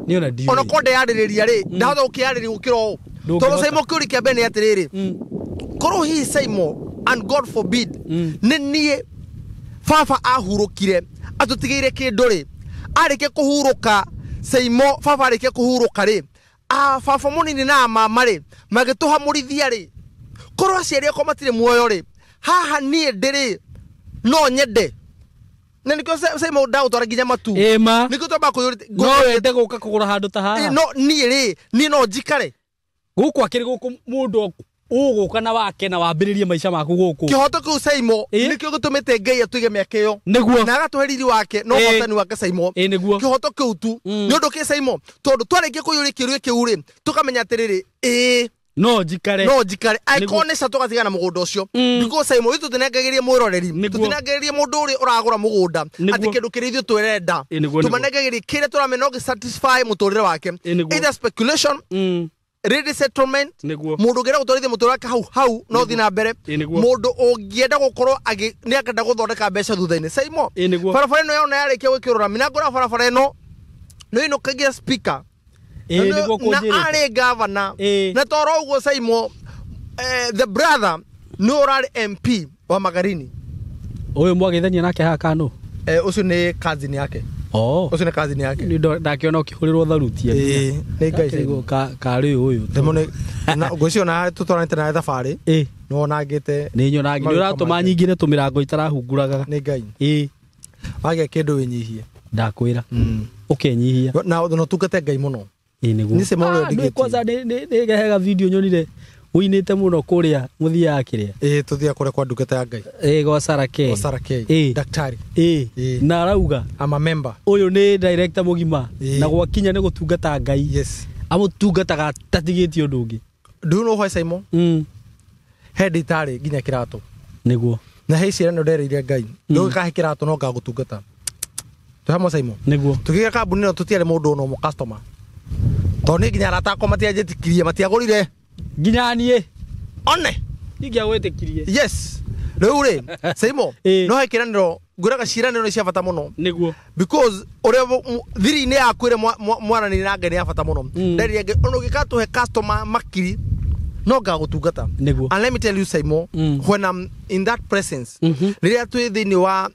Niĩ ona ndiũĩ. Ona korwo ndeyarĩrĩria rĩ, ndahota gũkĩarĩria gũkĩra ũũ, Ndũngĩhota. tondũ Simon, kĩũria kĩa mbere nĩ atĩrĩrĩ, korwo hihi Simon, and God forbid, nĩ niĩ baba ahurũkire atũtigĩire kĩndũ rĩ, arĩkia kũhurũka Simon, baba arĩkia kũhurũka rĩ, a baba mũnini na mama rĩ magĩtũhamũrithia rĩ, korwo aciari akwa matirĩ muoyo rĩ, haha niĩ ndĩrĩ no nyende, na nĩkĩo Simon ndagũtwara nginya matu. Ĩ ma. Nĩkĩo twambaga kwĩyũria. No wende gũka kũgũra handũ ta haha? No niĩ rĩ, niĩ no njikare Gũkũ akĩrĩ gũkũ mũndũ Ũgũka na wake na wambĩrĩrie maica maku gũkũ. Kĩhoto kĩu Saimo nĩkĩo gĩtũmĩte Ngai atũige mĩaka ĩyo. Nĩguo. Na agatũhe riri wake na ũhotani wake Saimo. Nĩguo. Kĩhoto kĩu tu. Nĩ ũndũ kĩ Saimo tondũ twarĩkia kũiyũria kĩũria kĩu rĩ tũkamenya atĩrĩrĩ ĩĩ no njikare. No njikare. Angĩkorwo nĩ ca tũgatigana mũgũnda ũcio. Because Saimo ithuĩ tũtinengagĩria mwĩroreri. Tũtinengagĩria mũndũ ũrĩa ũragũra mũgũnda atĩ kĩndũ kĩrĩa ithuĩ twĩrenda. Tũmanengagĩria kĩrĩa tũramenya no gĩ satisfy mũtũrĩre wake. Either speculation, ready settlement, mundu ũngĩenda gũtwarithia mũtũrĩre wake hau hau no thiĩ na mbere, mũndũ ũngĩenda gũkorwo nĩ akenda gũthondeka mbeca thutha-inĩ. Saimo barabara ĩno yona yarĩkia gwĩkĩrwo rami na ngora barabara ĩno nĩ ĩnũkagia speaker na arĩ governor na toro ũguo Saimo the brother nĩ ũrarĩ MP wa Magarini. Ũyũ mwagĩthania nake haha kano? Ũcio nĩ cousin yake. Ũcio nĩ cousin yake. Nĩ ndakiona ũkĩhũrĩrwo tharuti. Nĩ Ngai Saimo. Karĩ ũyũ. Themo na ngwĩciria ona tũtwaranĩte nawe thabarĩ. Nĩ wonangĩte. Nĩ nyonangĩte. Nĩ ũratũma nyingĩre tũmĩrango itarahunguraga. Nĩ Ngai. Wagĩa kĩndũ wĩnyihie. Ndakwĩra. Ũkenyihia. Na ũtungate Ngai mũno. Nĩguo. Nĩ Saimo ũrĩa ndigĩtie. Kwanza nĩ ngehega video nyonire ũinĩte mũno kũrĩa mũthiaga kĩrĩa. Tũthiaga kũrĩa kwa ndungata ya Ngai. Gwa Sarah K. Gwa Sarah K. Daktari. Na arauga I'm a member. Ũyũ nĩ director mũgima na gwakinya nĩ gũtungata Ngai. Yes. Amũtungataga tatigĩtie ũndũ ũngĩ. Do you know why Saimo? He ndĩtarĩ nginya kĩratũ. Nĩguo. Na he ciĩranĩro ndereire Ngai. Ndũgĩkahe kĩratũ no ngagũtungata. Twĩ hamwe Saimo? Nĩguo. Tũkĩgĩa kambuni ĩno tũtiarĩ mũndũ ona ũmwe customer. Tondũ niĩ nginya arata akwa matianjĩtĩkirie, matiagũrire. Nginya niĩ. One. Ingĩagwĩtĩkirie. Yes. Rĩu rĩ, Saimo, no he kĩranĩro, ngwĩraga ciĩranĩro nĩ cia bata mũno. Nĩguo. Because ũrĩa thiri-inĩ yaku ĩrĩa mwaranĩria na Ngai nĩ ya bata mũno. Nderire Ngai, ona ũngĩgatũhe customer makiri, no ngagũtungata. Nĩguo. And let me tell you Saimo, when I'm in that presence, rĩrĩa twĩ thĩinĩ wa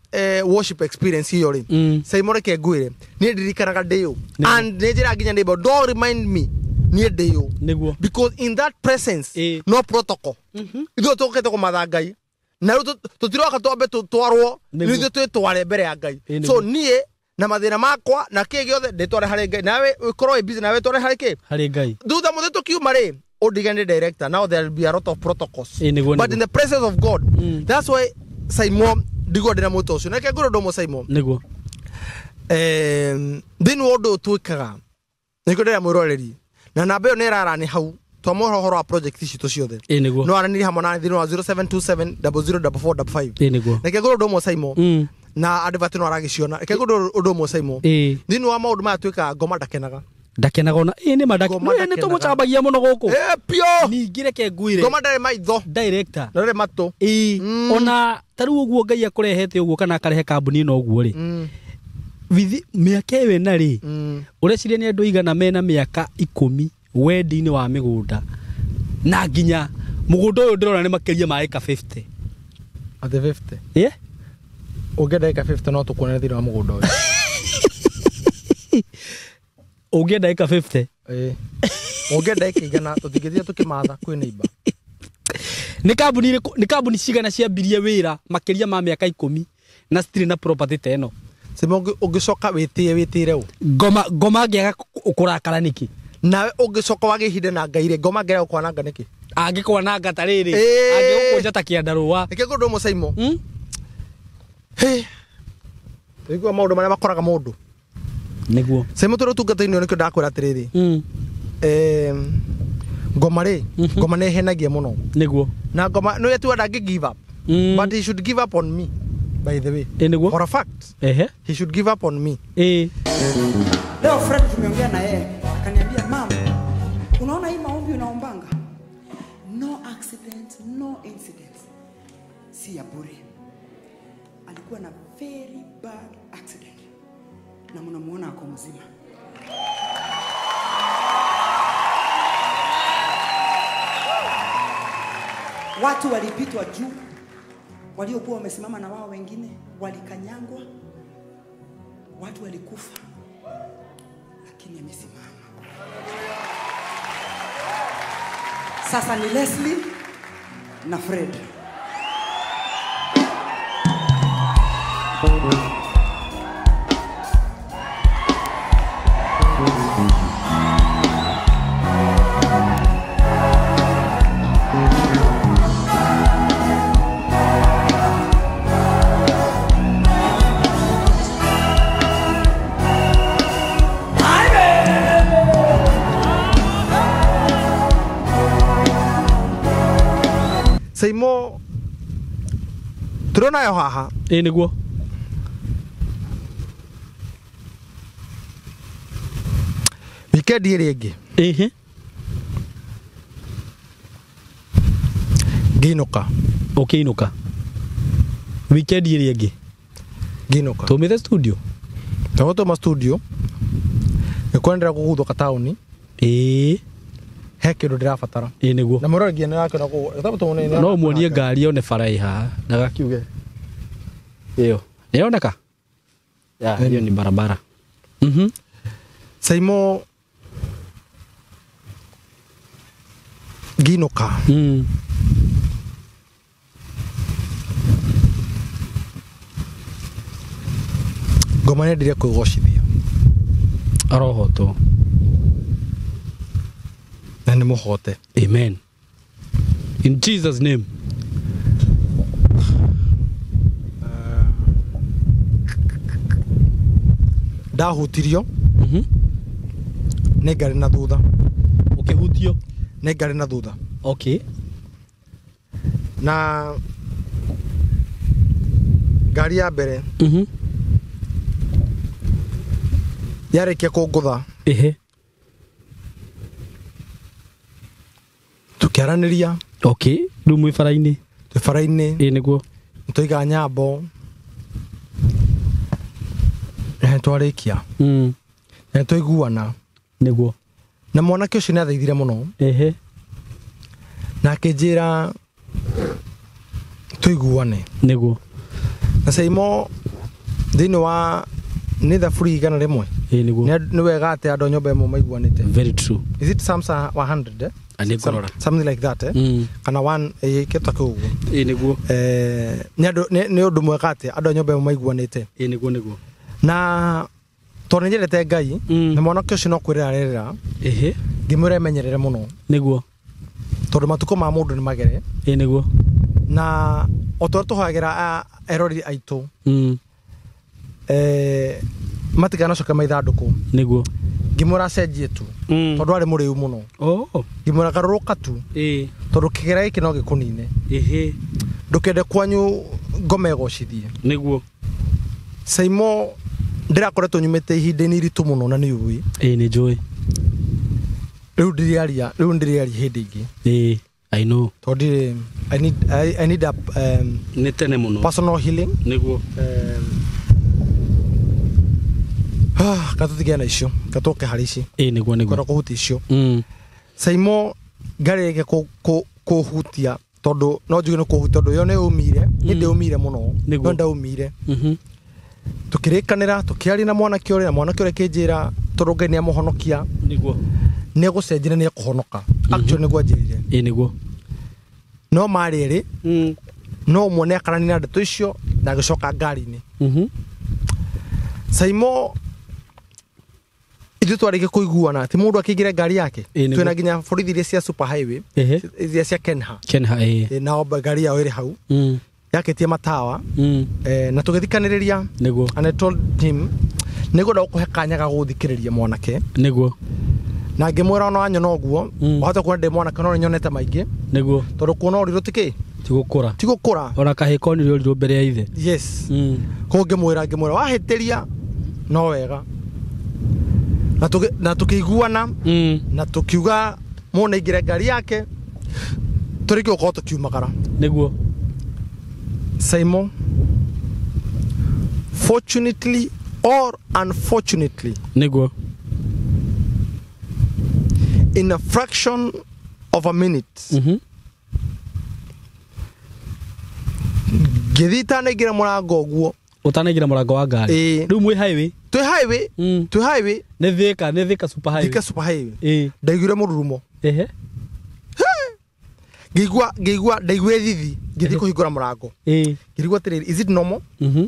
worship experience ĩyo rĩ, Saimo reke ngwĩre, niĩ ndirikanaga ndĩ ũ. And nĩ njĩraga nginya neighbor, don't remind me niĩ ndĩ ũ. Nĩguo. Because in that presence, no protocol. Ithuĩ tũkĩte kũmatha Ngai. Na rĩu tũtiroka twambe tũtwarwo, nĩ ithuĩ twĩtware mbere ya Ngai. So niĩ na mathĩna makwa na kĩ gĩothe ndĩtware harĩ Ngai. Nawe ũkorwo wĩ busy, nawe tware harĩ kĩ? Harĩ Ngai. Thutha mũthĩ tũkiuma rĩ, ũndigane director. Now there will be a lot of protocols. But in the presence of God, that's why Saimo ndigwo ndĩna mwĩto ũcio. Na reke ngwĩre ũndũ ũmwe Saimo. Nĩguo. Thĩinĩ wa ũndũ ũyũ twĩkaga, nĩkĩo ndĩrera mwĩroreri. Na namba ĩyo nĩ ĩrarani hau twamũhe ũhoro wa project ici ciothe. Nĩguo. No aranĩrie hamwe na thĩinĩ wa 0727 004455. Nĩguo. Reke ngwĩre ũndũ ũmwe Saimo. Na advert no aragĩciona. Reke ngwĩre ũndũ ũmwe Saimo. Thĩinĩ wa maũndũ maya twĩkaga, ngoma ndakenaga. Ndakenaga ona nĩ ma nĩ tũmũcambagia mũno gũkũ. Pio. Ningĩ reke ngwĩre. Ngoma ndarĩ maitho. Director. Ndarĩ matũ. Ona ta rĩu ũguo Ngai akũrehete ũguo kana akarehe kambuni ĩno ũguo rĩ. Mĩaka ĩyo ĩna rĩ, ũreciria nĩ andũ aigana mena mĩaka 10 wendi-inĩ wa mĩgũnda na nginya mũgũnda ũyũ ndĩrona nĩ makĩria ma ĩka 50. Atĩ 50? Ĩ? Ũngĩenda ĩka 50 no tũkuonere thĩinĩ wa mũgũnda ũyũ. Ũngĩenda ĩka 50? Ũngĩenda ĩka igana tũtingĩthiĩ tũkĩmatha kwĩ neighbor. Nĩ kambuni ĩrĩkũ, nĩ kambuni cigana ciambirie wĩra makĩria ma mĩaka 10 na citirĩ na property ta ĩno? Saimo ũngĩcoka wĩtĩe wĩtĩre ũ? Ngoma angĩaga kũrakara nĩkĩ? Nawe ũngĩcoka wage ihinda na Ngai rĩ, ngoma angĩaga gũkwananga nĩkĩ? Angĩkwananga ta rĩrĩ, angĩgũkũnja ta kĩandarũa. Reke ngwĩre ũndũ ũmwe Saimo. Tũigua maũndũ marĩa makoraga mũndũ. Nĩguo. Saimo tũrĩ ũtungata-inĩ ũyũ nĩkĩo ndakwĩra atĩrĩrĩ. Ngoma rĩ, ngoma nĩ ĩhenagia mũno. Nĩguo. Na ngoma nĩ atuaga ndangĩ give up. But he should give up on me, by the way. Nĩguo. For a fact. He should give up on me. Leo Fred tumeongea na yeye, akaniambia mama, unaona hii maombi unaombanga? No accident, no incident. Si ya bure. Alikuwa na very bad accident. Na mnamuona ako mzima. Watu walipitwa juu, waliokuwa wamesimama na wao wengine walikanyangwa, watu walikufa, lakini amesimama. Sasa ni Leslie na Fred. Saimo tũrĩonayo haha. Ĩĩ nĩguo. Weekend ĩrĩa ĩngĩ. Ĩhĩ. Ngĩinũka. Ũkĩinũka. Weekend ĩrĩa ĩngĩ. Ngĩinũka. Tũmĩte studio. Tũgũtũma studio. Nĩkwendera kũguthũka taũni. Ĩĩ. He kĩndũ ndĩrabatara. Ĩĩ nĩguo. Na mũrori nginya nĩarakĩona kũu. No muonie ngari yone bara ĩ haha ndagakiuge. Ĩyo. Nĩyoneka? Ya, hiyo ni barabara. Mhm. Saimo ngĩinũka. Mm. Ngoma nĩendire kwĩgocithia. Arohotwo. Na nĩ mũhote. Amen. In Jesus name. Ndahutirio. Mhm. Nĩ ngari na thutha. Ũkĩhutio? Nĩ ngari na thutha. Okay. Na ngari ya mbere. Mhm. Yarĩkia kũngũtha. Ehe. Tũkĩaranĩria. Okay. Rĩu mwĩ bara-inĩ. Twĩ bara-inĩ. Ĩĩ nĩguo. Nĩtwaiga nyambo. Na nĩtwarĩkia. Mm. Na nĩtwaiguana. Nĩguo. Na mwanake ũcio nĩathaithire mũno. Ehe. Na akĩnjĩra tũiguane. Nĩguo. Na Saimo thĩinĩ wa nĩ thaburi 100. Ĩĩ nĩguo. Nĩ wega atĩ andũ a nyũmba ĩmwe maiguanĩte. Very true. Is it Psalms 100? Eh? Nĩngũrora. Something like that, eh? Mm. Kana one kĩta kĩu ũguo. Ĩĩ nĩguo. Nĩ ũndũ mwega atĩ andũ a nyũmba ĩmwe maiguanĩte. Ĩĩ nĩguo nĩguo. Na tondũ nĩ nyendete Ngai, na mwanake ũcio no kwĩrĩra arerĩra. Ehe. Ngĩmwĩra emenyerere mũno. Nĩguo. Tondũ matukũ ma mũndũ nĩ magere. Ĩĩ nĩguo. Na o ta ũrĩa tũhoyagĩra erori aitũ. Mm. Matiganacoke maithandũkũ. Nĩguo. Ngĩmwĩra acenjie tu. Tondũ arĩ mũrĩu mũno. Oh. Ngĩmwĩra garũrũka tu. Ĩĩ. Tondũ kĩgera gĩkĩ no gĩkũnine. Ĩhĩ. Ndũkende kwanyu ngoma ĩgocithie. Nĩguo. Saimo ndĩrakoretwo nyumĩte ihinda-inĩ iritũ mũno na nĩ ũĩ. Ĩĩ nĩ njũĩ. Rĩu ndĩrĩaria, rĩu ndĩrĩaria hĩndĩ ĩngĩ. Ĩĩ, I know. Tondũ ndirĩ I need a nĩ tene mũno. Personal healing. Nĩguo. Katũtigane na icio, katũke harĩ ici. Ĩĩ nĩguo nĩguo. Kwenda kũhutia icio. Mm. Saimo ngari rĩngĩ kũhutia tondũ no njuge nĩ kũhutia tondũ yo nĩ yũmire, niĩ ndĩũmire mũno. No ndaumire. Mhm. Tũkĩrĩkanĩra, tũkĩaria na mwanake ũrĩa, na mwanake ũrĩa akĩnjĩra tondũ Ngai nĩamũhonokia. Nĩguo. Nĩegũcenjia na nĩekũhonoka. Actually nĩguo anjĩrire. Ĩĩ nĩguo. No marĩ erĩ, no ũmwe nĩakarania na ndeto icio na agĩcoka ngari-inĩ. Mhm. Saimo ithuĩ twarĩkia kũiguana ti mũndũ akĩingĩra ngari yake. Twĩna nginya borithi iria cia super highway, iria cia Kenha. Kenha, ĩĩ. Nao ngari yao ĩrĩ hau. Mm. Yakĩtie matawa. Mm. Na tũgĩthikanĩrĩria. Nĩguo. And I told him nĩngwenda gũkũhe kanya ga gũthikĩrĩria mwanake. Nĩguo. Na ngĩmwĩra ona wanyona ũguo, wahota kuona ndĩ mwanake no nĩnyonete maingĩ. Nĩguo. Tondũ kuona ũrirũ ti kĩ? Ti gũkũra. Ti gũkũra. Ona kahĩĩ konire ũrirũ mbere ya ithe. Yes. Mm. Koguo ngĩmwĩra wahĩtĩria no wega. Na tũkĩiguana. Na tũkiuga mũndũ aingĩre ngari yake tũrĩkie gũkorwo tũkiumagara. Nĩguo. Saimo, fortunately or unfortunately, Nĩguo. in a fraction of a minute, ngĩthiĩ itanaingĩra mũrango ũguo. Ũtanaingĩra mũrango wa ngari. Ĩĩ. Rĩu mwĩ highway. Twĩ highway. Twĩ highway. Nĩ Thika, nĩ Thika super highway. Thika super highway. Ĩĩ. Ndaiguire mũrurumo. Ehe. Ngĩigua ndaiguire thithi ngĩthiĩ kũhingũra mũrango. Ĩĩ. Ngĩrigwo atĩrĩrĩ, is it normal? Mhm.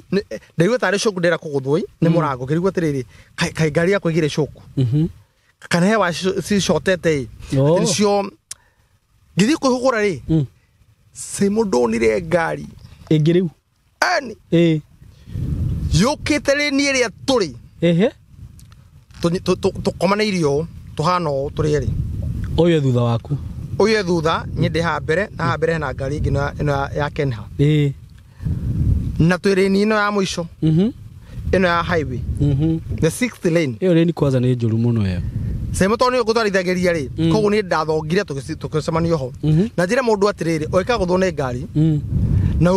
Ndaigua tarĩ coku ndĩrenda kũgũthwo nĩ mũrango. Ngĩrigwo atĩrĩrĩ, kaĩ ngari yakwa ĩgĩre coku. Mhm. Kana he wa cicotete ĩ. Oh. Atĩ nĩcio ngĩthiĩ kwĩhũgũra rĩ. Saimo ndonire ngari. Ĩngĩ rĩu. Ani. Ĩĩ. Yũkĩte rĩ niĩ ĩrĩa tũrĩ. Ehe. Tũkomanĩirio ũũ, tũhana ũũ tũrĩ erĩ. Ũyũ e thutha waku. Ũyũ e thutha, niĩ ndĩ haha mbere, na haha mbere hena ngari ĩngĩ ĩno ya Kenha. Ĩĩ. Na twĩ lane ĩno ya mũico, ĩno ya highway, the sixth lane. Ĩyo lane kwanza nĩ njũru mũno ĩyo. Semo tondũ nĩwe ngũtwarithagĩria rĩ, koguo niĩ ndathongire tũgĩcemania ho. Na njĩre mũndũ atĩrĩrĩ, ũgĩka gũthwo nĩ ngari, na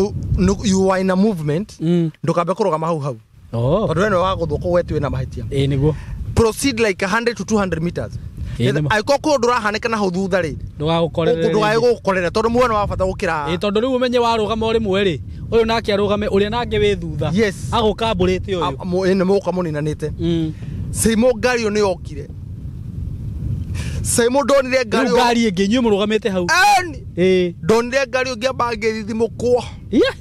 you are in a movement, ndũkambe kũrũgama hau hau. Oh. Tondũ we nĩwe wagũthwo, koguo we tiwe na mahĩtia. Ĩĩ nĩguo. Proceed like 100 to 200 meters. Ĩĩ nĩma. Angĩkorwo kwĩ ũndũ ũrahanĩka na hau thutha rĩ, Ndũgagũkorerere. ndũgae gũgũkorera tondũ muono wa bata gũkĩra. Ĩĩ tondũ rĩu ũmenye warũgama o rĩmwe rĩ, ũyũ nake arũgame, ũrĩa nake wĩ thutha. Yes. Agũkambũrĩte ũyũ. Ĩ nĩ mũgũka mũninanĩte. Seimo ngari ĩyo nĩ yokire. Seimo ndonire ngari Rĩu ĩyo. ngari ĩngĩ inyuĩ mũrũgamĩte hau. Eni! Ĩĩ. Ndonire ngari ĩyo ngĩamba ngĩthithimũkwo. Yeah.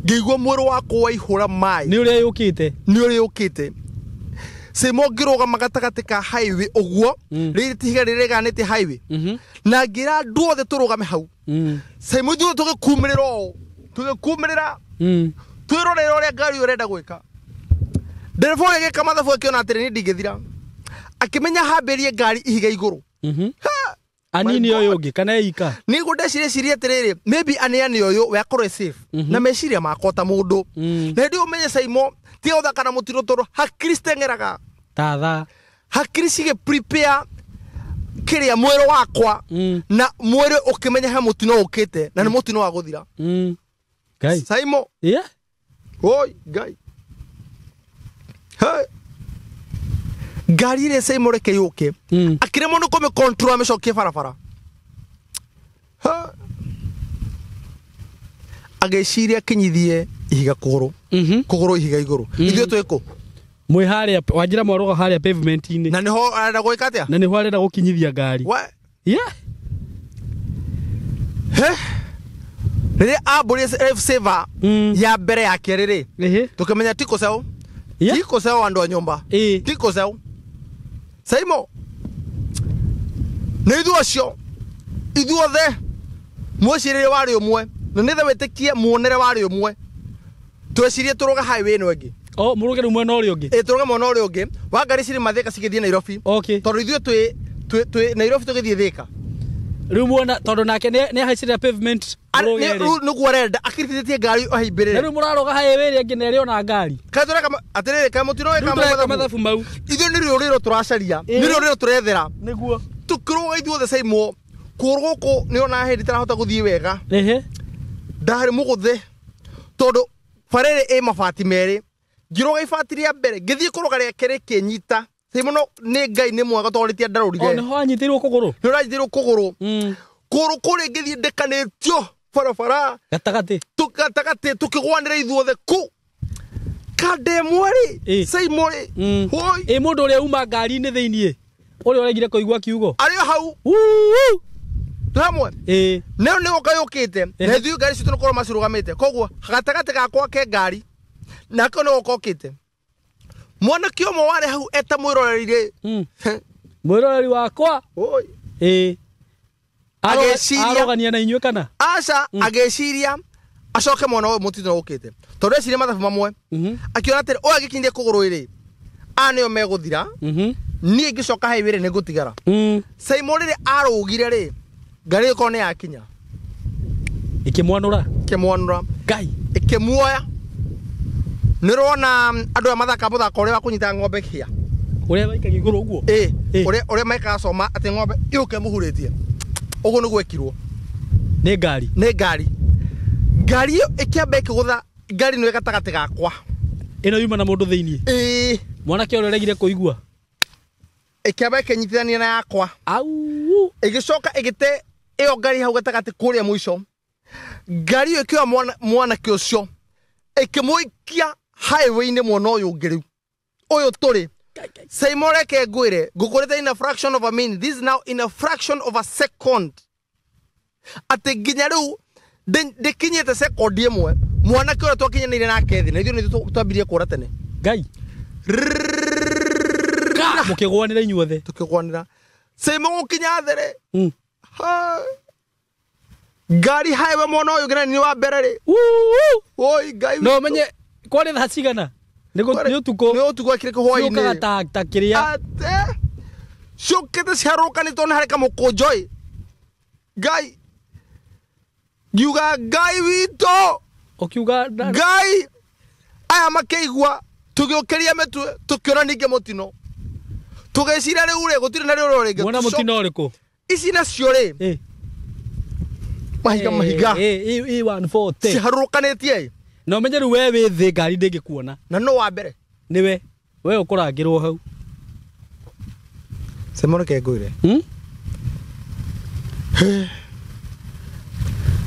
Ngĩigua mwĩrĩ wakwa waihũra maĩ. Nĩ ũrĩa yũkĩte. Nĩ ũrĩa yũkĩte. Seimo ngĩrũgama gatagatĩ ka highway ũguo, rĩrĩ ti ihiga rĩrĩa rĩganĩte highway. Na ngĩra andũ othe tũrũgame hau. Seimo ithuĩ tũgĩkumĩrĩra ũũ. Tũgĩkumĩrĩra twĩrorere ũrĩa ngari ĩyo ĩrenda gwĩka. Ndereba ũrĩa agĩka mathabu akĩona atĩrĩ niĩ ndingĩthira. Akĩmenya hambĩrie ngari ihiga igũrũ. Ha! Anini My ũyũ God. ũngĩ kana eika. Nĩguo ndecirĩcirie atĩrĩrĩ, maybe aneane ũyũ we akorwo e safe. Na meciria makwa ta mũndũ. Na hĩndĩ ĩyo ũmenye Saimo tiga gũthaka na mũtino tondũ hakiri citeng'eraga. Ta thaa. Hakiri cigĩ prepare kĩrĩa mwĩrĩ wakwa na mwĩrĩ ũkĩmenya he mũtino ũkĩte na nĩ mũtino wa gũthira. Ngai. Saimo. Yeah. Oi, Ngai. Hey. Ngari ĩrĩa Saimo reke yũke. Akĩremwo nĩ kũmĩ control amĩcokie barabara. Ha. Agĩciria akinyithie ihiga kũgũrũ. Kũgũrũ ihiga igũrũ. Ithuĩ twĩ kũ? Mwĩ harĩa wanjĩra mwarũga harĩa pavement-inĩ. Na nĩho arenda gwĩka atĩa? Na nĩho arenda gũkinyithia ngari. We. Yeah. He. Rĩrĩa ambũrire life saver ya mbere ya kerĩ rĩ, tũkĩmenya ti kũceũ. Yeah. Ti kũceũ andũ a nyũmba. Ĩĩ. Ti kũceũ. Saimo. Nĩ ithuĩ acio. Ithuothe mwĩcirĩrie warĩ ũmwe. Na nĩgetha wĩtĩkie muonere warĩ ũmwe. Twecirie tũrũge highway ĩno ĩngĩ. Oh, mũrũge rĩu mwena ũrĩa ũngĩ. Ĩ tũrũge mwena ũrĩa ũngĩ. Wa ngari cirĩ Thika cigĩthiĩ Nairobi. Okay. Tondũ ithuĩ twĩ Nairobi tũgĩthiĩ Thika. Rĩu mwena tondũ nake nĩ ahaicĩrĩra pavement mũrũge rĩ. Rĩu nĩguo arenda akiritithĩtie ngari Na ahaimbĩrĩre. rĩu mũrarũga highway ĩrĩa ĩngĩ na ĩrĩ ona ngari. Kaĩ tũreka atĩrĩrĩ kaĩ mũtino Rĩu wĩka tũreka mathabu. mathabu mau. Ithuĩ nĩ rĩũrĩro tũracaria. Ĩĩ. Nĩ rĩũrĩro tũrethera. Nĩguo. Tũkĩrũga ithuothe Saimo. Kũgũrũ gũkũ nĩ ona hĩndĩ itarahota gũthiĩ wega. Ehe. Ndarĩ mũgũthe tondũ bara ĩrĩ ĩ mabati merĩ. Ngĩrũga ibati rĩa mbere ngĩthiĩ kũrũga rĩa kerĩ kĩnyita. Saimo no nĩ Ngai nĩ mwega tondũ rĩtia Oh, ndarũrire. nĩho anyitĩirwo kũgũrũ. Nĩ ũranyitĩirwo kũgũrũ. Kũgũrũ kũrĩa ngĩthiĩ ndekanĩtio barabara. Gatagatĩ. Gatagatĩ tũkĩgwanĩra ithuothe ku. Kanda ĩmwe rĩ, Ĩ. Saimo rĩ, hoi. Ĩ mũndũ ũrĩa uma ngari-inĩ thĩiniĩ. Ũrĩa ũregire kũigua kiugo. Arĩ o hau. Wuu. Twĩ hamwe. Ĩ. Nĩo nĩ gũka yũkĩte. Na ithuĩ ngari citũ nĩkorwo macirũgamĩte. Koguo gatagatĩ gakwa ke ngari nake nĩ gũka okĩte. Mwanake ũmwe warĩ hau eta mwĩroreri rĩ. Mwĩroreri wakwa. Oi. Ĩ. Agĩciria. Arogania na inyuĩ kana? Aca agĩciria acoke mwena ũyũ mũtino ũkĩte. Tondũ eciria mathabu mamwe. Akiona atĩrĩ ũyũ angĩkinyithia kũgũrũ rĩ, aya nĩo megũthira. Niĩ ngĩcoka highway rĩ nĩngũtigara. Saimo rĩrĩa arũgire rĩ, ngari ĩkorwo nĩ yakinya. Ĩkĩmwanũra. Ĩkĩmwanũra. Ngai. Ĩkĩmuoya. Nĩ ũrona andũ aya mathaka mũthako ũrĩa wa kũnyita ng'ombe kĩa. Ũrĩa maikagia igũrũ ũguo. Ĩ, Ĩ. ũrĩa maikaga coma atĩ ng'ombe yũke mũhurĩtie. Ũguo nĩguo ekirwo. Nĩ ngari. Nĩ ngari. Ngari ĩyo ĩkĩamba ĩkĩgũtha ngari ĩno ĩ gatagatĩ gakwa. Ĩno yuma na mũndũ thĩiniĩ. Ĩ. Mwanake ũrĩa ũregire kũigua. Ĩkĩamba ĩkĩnyitithania na yakwa. Au. Ĩgĩcoka ĩgĩte ĩyo ngari hau gatagatĩ kũrĩa mũico. Ngari ĩyo ĩkĩoya mwanake ũcio. Ĩkĩmũikia highway-inĩ mwena ũyũ ũngĩ rĩu. Ũyũ tũrĩ. Saimo reke ngwĩre, ngũkũrĩte in a fraction of a minute. This is now in a fraction of a second. Atĩ nginya rĩu ndĩkinyĩte sekondi ĩmwe. Mwanake ũrĩa twakinyanĩire nake thĩ, na ithuĩ nĩ twambirie kũra tene. Ngai. Mũkĩgwanĩra inyuothe. Tũkĩgwanĩra. Saimo gũkinya there. Ha. Ngari highway mwena ũyũ ũngĩ na nĩ wa mbere rĩ. Oi Ngai. No ũmenye kwarĩ thaa cigana? Nĩ ũtukũ. Nĩ ũtukũ akĩrĩ hwaĩ-inĩ. Ciũkaga ta kĩrĩa. Ate. Ciũkĩte ciharũrũkanĩtwo nĩ harĩ kamũkũnjo ĩ. Ngai ngiuga Ngai witũ Ũkiuga Ngai aya makĩigua tũgĩũkĩria mĩtwe tũkĩona ningĩ mũtino tũgĩciria rĩu rĩ gũtirĩ na rĩũrĩro rĩngĩ Mwona mũtino ũrĩkũ? Ici nacio rĩ Eh. mahiga mahiga Eh, 140. ciharũrũkanĩtie Na ũmenye rĩu we wĩ thĩ ngari ndĩngĩkuona. na no wa mbere Nĩwe. We ũkũrangĩrwo hau. Simon reke ngwĩre Hmm?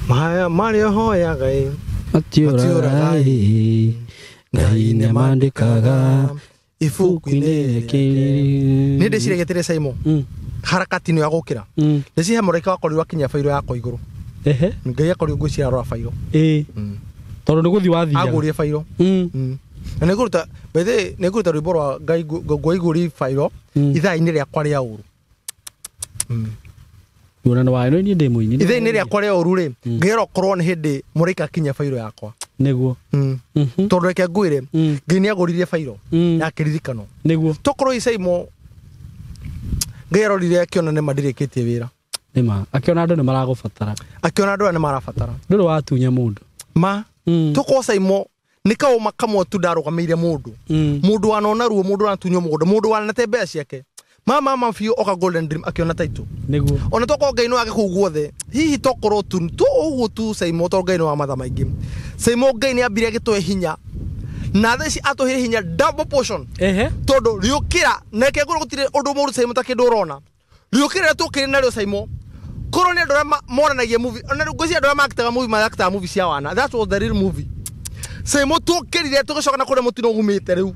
maya marĩa hoyaga ĩ Matiũraga ĩ, Ngai nĩamandĩkaga ibuku-inĩ rĩake. nĩ ndĩciragia atĩrĩ Simon Mm. harakati nĩ ya gũkĩra Mm. ndĩcihe mũraika wakorirwo akinyia bairo yakwa igũrũ Ehe. Ngai akorirwo ngwĩciria arora bairo Ĩ. Tondũ nĩ gũthiĩ wathiaga. agũrie bairo Mm. Na nĩ ngũruta by the way nĩ ngũruta rwĩmbo rwa Ngai ngwaigũri bairo ithaa-inĩ rĩakwa rĩa ũru Kuona nĩ waĩ no niĩ ndĩ mũini. Ithaa-inĩ rĩakwa rĩa ũru rĩ Ngai arokorwo nĩ hĩndĩ mũraika akinyia bairo yakwa Nĩguo. Mhm. Tondũ reke ngwĩre Ngai nĩ agũririe bairo ya kĩririkano Nĩguo. tokorwo icaimo Ngai arorire akĩona nĩ mandirĩkĩtie wĩra Nĩma. Akĩona andũ nĩ maragũbatara. Akĩona andũ aya nĩ marabatara. Ndũrĩ watunya mũndũ. Ma tokorwo Caimo nĩ kaũma kamwe tu ndarũgamĩire mũndũ mũndũ wanona ruo mũndũ wanatunywo mũgũnda mũndũ wanate mbeca ciake mama mama biũ oka Golden Dream akĩona taitũ Nĩguo. ona tokorwo Ngai no age kũu guothe hihi tokorwo tu tu ũguo tu Caimo tondũ Ngai nĩ wa matha maingĩ Caimo Ngai nĩ ambire agĩtũhe hinya na thaa ici atũheire hinya double portion Ehe. tondũ rĩũkĩra na reke ngwĩre gũtirĩ ũndũ mũũru Caimo ta kĩndũ ũrona rĩũkĩra rĩrĩa tũkĩrĩ narĩo Caimo korwo nĩ andũ arĩa monanagia movie ona rĩu ngwĩciria andũ arĩa maaktaga movie maaktaga movie cia wana that was the real movie Caimo tũkĩrire tũgĩcoka na kũrĩa mũtino umĩte rĩu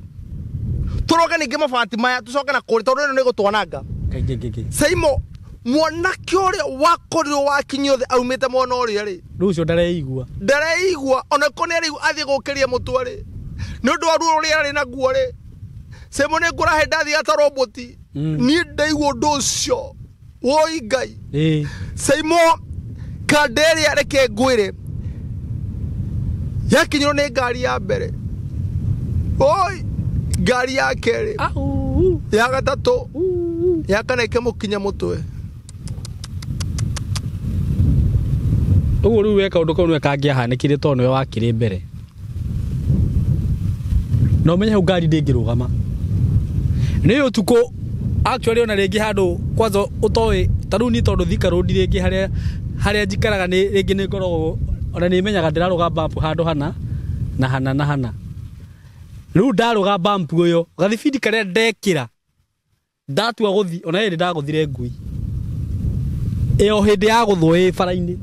tũroge ningĩ mabati maya tũcoke na kũrĩa tondũ ĩno nĩ ĩgũtwananga Ngai ngai ngai. Caimo mwanake ũrĩa wakorirwo wakinyio thĩ aumĩte mwena ũrĩa rĩ Rĩu ũcio ndareigua. ndareigua ona ko nĩ arĩigua athiĩ gũkĩria mũtwe rĩ nĩ ũndũ wa ruo rũrĩa arĩ naguo rĩ Caimo nĩ ngũrahe ndathiaga ta roboti niĩ ndaigua ũndũ ũcio woi Ngai Ĩ. Caimo kanda ĩrĩa reke ngwĩre yakinyirwo nĩ ngari ya mbere oi ngari ya kerĩ ya gatatũ ya kana ĩkĩmũkinya mũtwe Ũguo rĩu we kaũndũ kau nĩwe kangĩahanĩkire tondũ nĩwe wakĩrĩ mbere. Na ũmenye hau ngari ndĩngĩrũgama. Nĩ ũtukũ actually ona rĩngĩ handũ kwanza ũtoĩ ta rĩu niĩ tondũ Thika Road rĩngĩ harĩa harĩa njikaraga nĩ rĩngĩ nĩ ngoragwo ona nĩ menyaga ndĩrarũga bump handũ hana na hana na hana. Rĩu ndarũga bump ũyũ gathibindi karĩa ndekĩra ndatua gũthi ona hĩndĩ ndagũthire ngui ĩyo hĩndĩ ya gũthwo ĩ bara-inĩ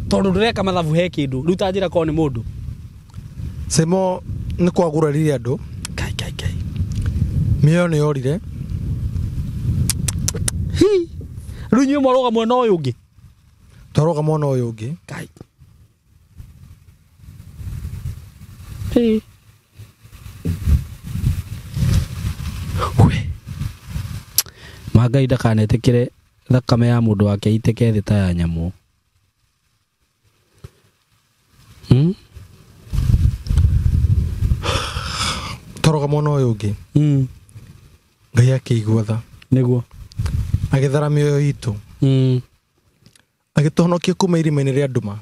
tondũ ndĩreka mathabu he kĩndũ rĩu ta njĩra korwo nĩ mũndũ Caimo nĩ kwagũrarire andũ Kai kai kai. Mĩoyo nĩ yorire Hi. Rĩu inyuĩ mwarũga mwena ũyũ ũngĩ twarũga mwena ũyũ ũngĩ Kai. Hi. We. Ma Ngai ndakanetĩkĩre thakame ya mũndũ wake ĩitĩke thĩ ta ya nyamũ. Hmm? Twarũga mwena ũyũ ũngĩ Ngai akĩigua tha Nĩguo. Agĩthara mĩoyo itũ Agĩtũhonokia kuma irima-inĩ rĩa nduma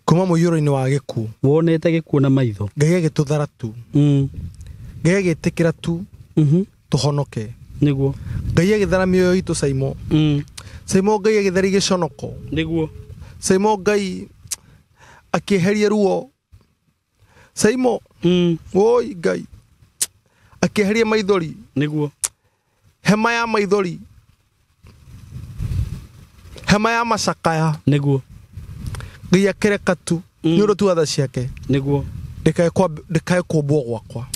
kuma mũiyũro-inĩ wa gĩkuũ Wonete gĩkuũ na maitho. Ngai agĩtũthara tu Ngai agĩtĩkĩra tu tũhonoke Nĩguo. Ngai agĩthara mĩoyo itũ Caimo Caimo Ngai agĩtheria gĩconoko Nĩguo. Caimo Ngai akĩeheria ruo Caimo woi Ngai akĩeheria maithori Nĩguo. Hema ya maithori hema ya macakaya Nĩguo. Ngai akĩreka tu nĩ ũndũ tu wa tha ciake Nĩguo. Ndĩkae kũmbwo gwakwa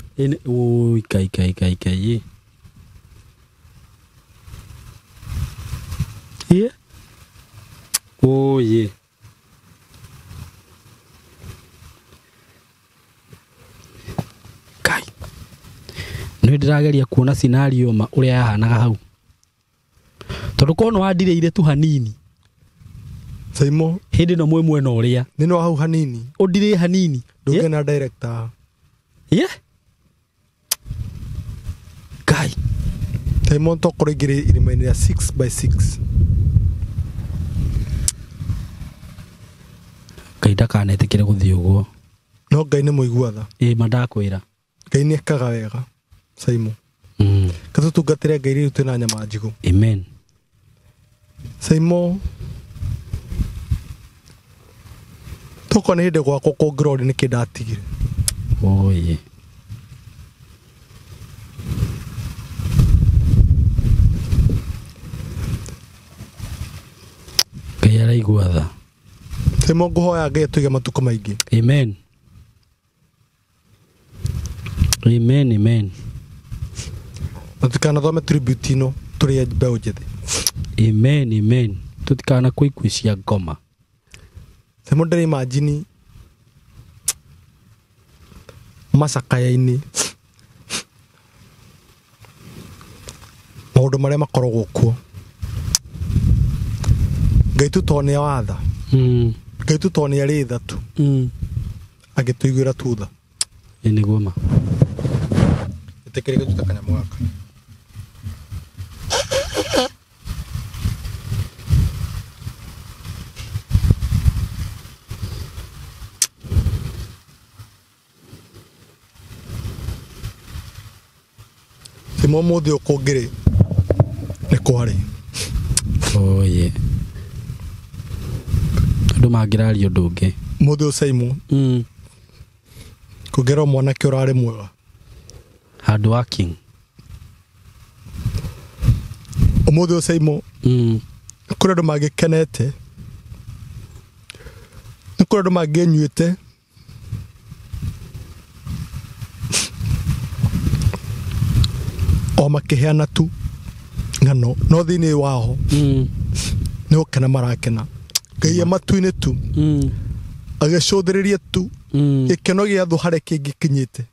Oi kai kai kai kai. Iye. Oye. Kai. Nĩ ndĩrageria kuona scenario ma ũrĩa yahanaga hau. Tondũ korwo nĩ wandirĩire tu hanini. Caimo Hĩndĩ ĩno mwĩ mwena ũrĩa. Nĩ no hau hanini. Ũndirĩe hanini. Ndũngĩona director. Yeah. Kai. Caimo tokorwo ingĩrĩ irima-inĩ rĩa 6 by 6. Ndakanetĩkĩre gũthiĩ ũguo. No Ngai nĩ mũigua tha. Ĩĩ ma ndakwĩra. Ngai nĩ ekaga wega Saimo. Katũtungatĩre Ngai rĩu twĩna nyama njigũ. Amen. Saimo tokorwo nĩ hĩndĩ gwakwa kũngĩrori nĩkĩ ndatigire. Oye. Ngai araigua tha. Saimo ngũhoya Ngai atũige matukũ maingĩ. Amen. Amen, amen. Na tũtikanathome tribute ĩno tũrĩ mbeũ njĩthĩ. Amen, amen. Tũtikana kũikui cia ngoma. Saimo ndĩrĩ imagine macakaya-inĩ maũndũ marĩa makoragwo kuo. Ngai tu tondũ nĩ watha. Ngai tu tondũ nĩ arĩ tha tu. Agĩtũiguĩra tu tha. Ĩ nĩguo ma. Ĩtĩkĩria gũtuta kanyamũ gaka. Saimo ũmũthĩ ũyũ kũngĩrĩ nĩ kwarĩ. Oye. Andũ mangĩraria ũndũ ũngĩ. Mũthĩ ũyũ Saimo kũngĩrwo mwanake ũrarĩ mwega. Hard working. Ũmũthĩ ũyũ Saimo kũrĩ andũ mangĩkenete. Nĩ kũrĩ andũ mangĩnyuĩte. O makĩheana tu ng'ano no thĩinĩ wao nĩ gũkena marakena. Ngai e matu-inĩ tu agĩcũthĩrĩria tu gĩkeno gĩa thũ harĩa kĩngĩkinyĩte.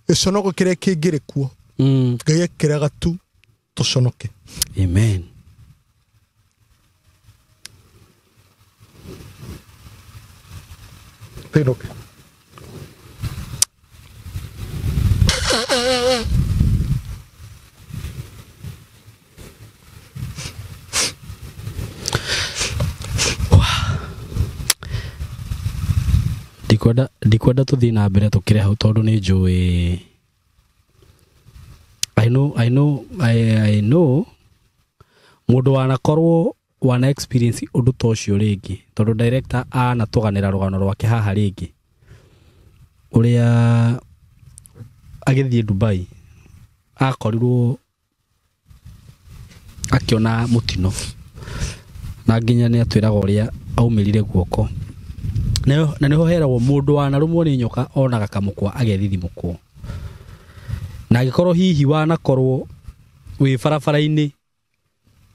Gĩconoko kĩrĩa kĩngĩrĩ kuo. Ngai ekĩraga tu tũconoke. Amen. Tũinũke. Ndikwenda tũthiĩ na mbere tũkĩre hau tondũ nĩ njũĩ. I know mũndũ wanakorwo wana experience ũndũ ta ũcio rĩngĩ tondũ director anatũganĩra rũgano rwake haha rĩngĩ ũrĩa agĩthiĩ Dubai akorirwo akĩona mũtino na nginya nĩ atwĩraga ũrĩa aumĩrire guoko na nĩho heragwo mũndũ wanarũmwo nĩ nyoka onaga kamũkwa agethithimũkwo na angĩkorwo hihi wanakorwo wĩ barabara-inĩ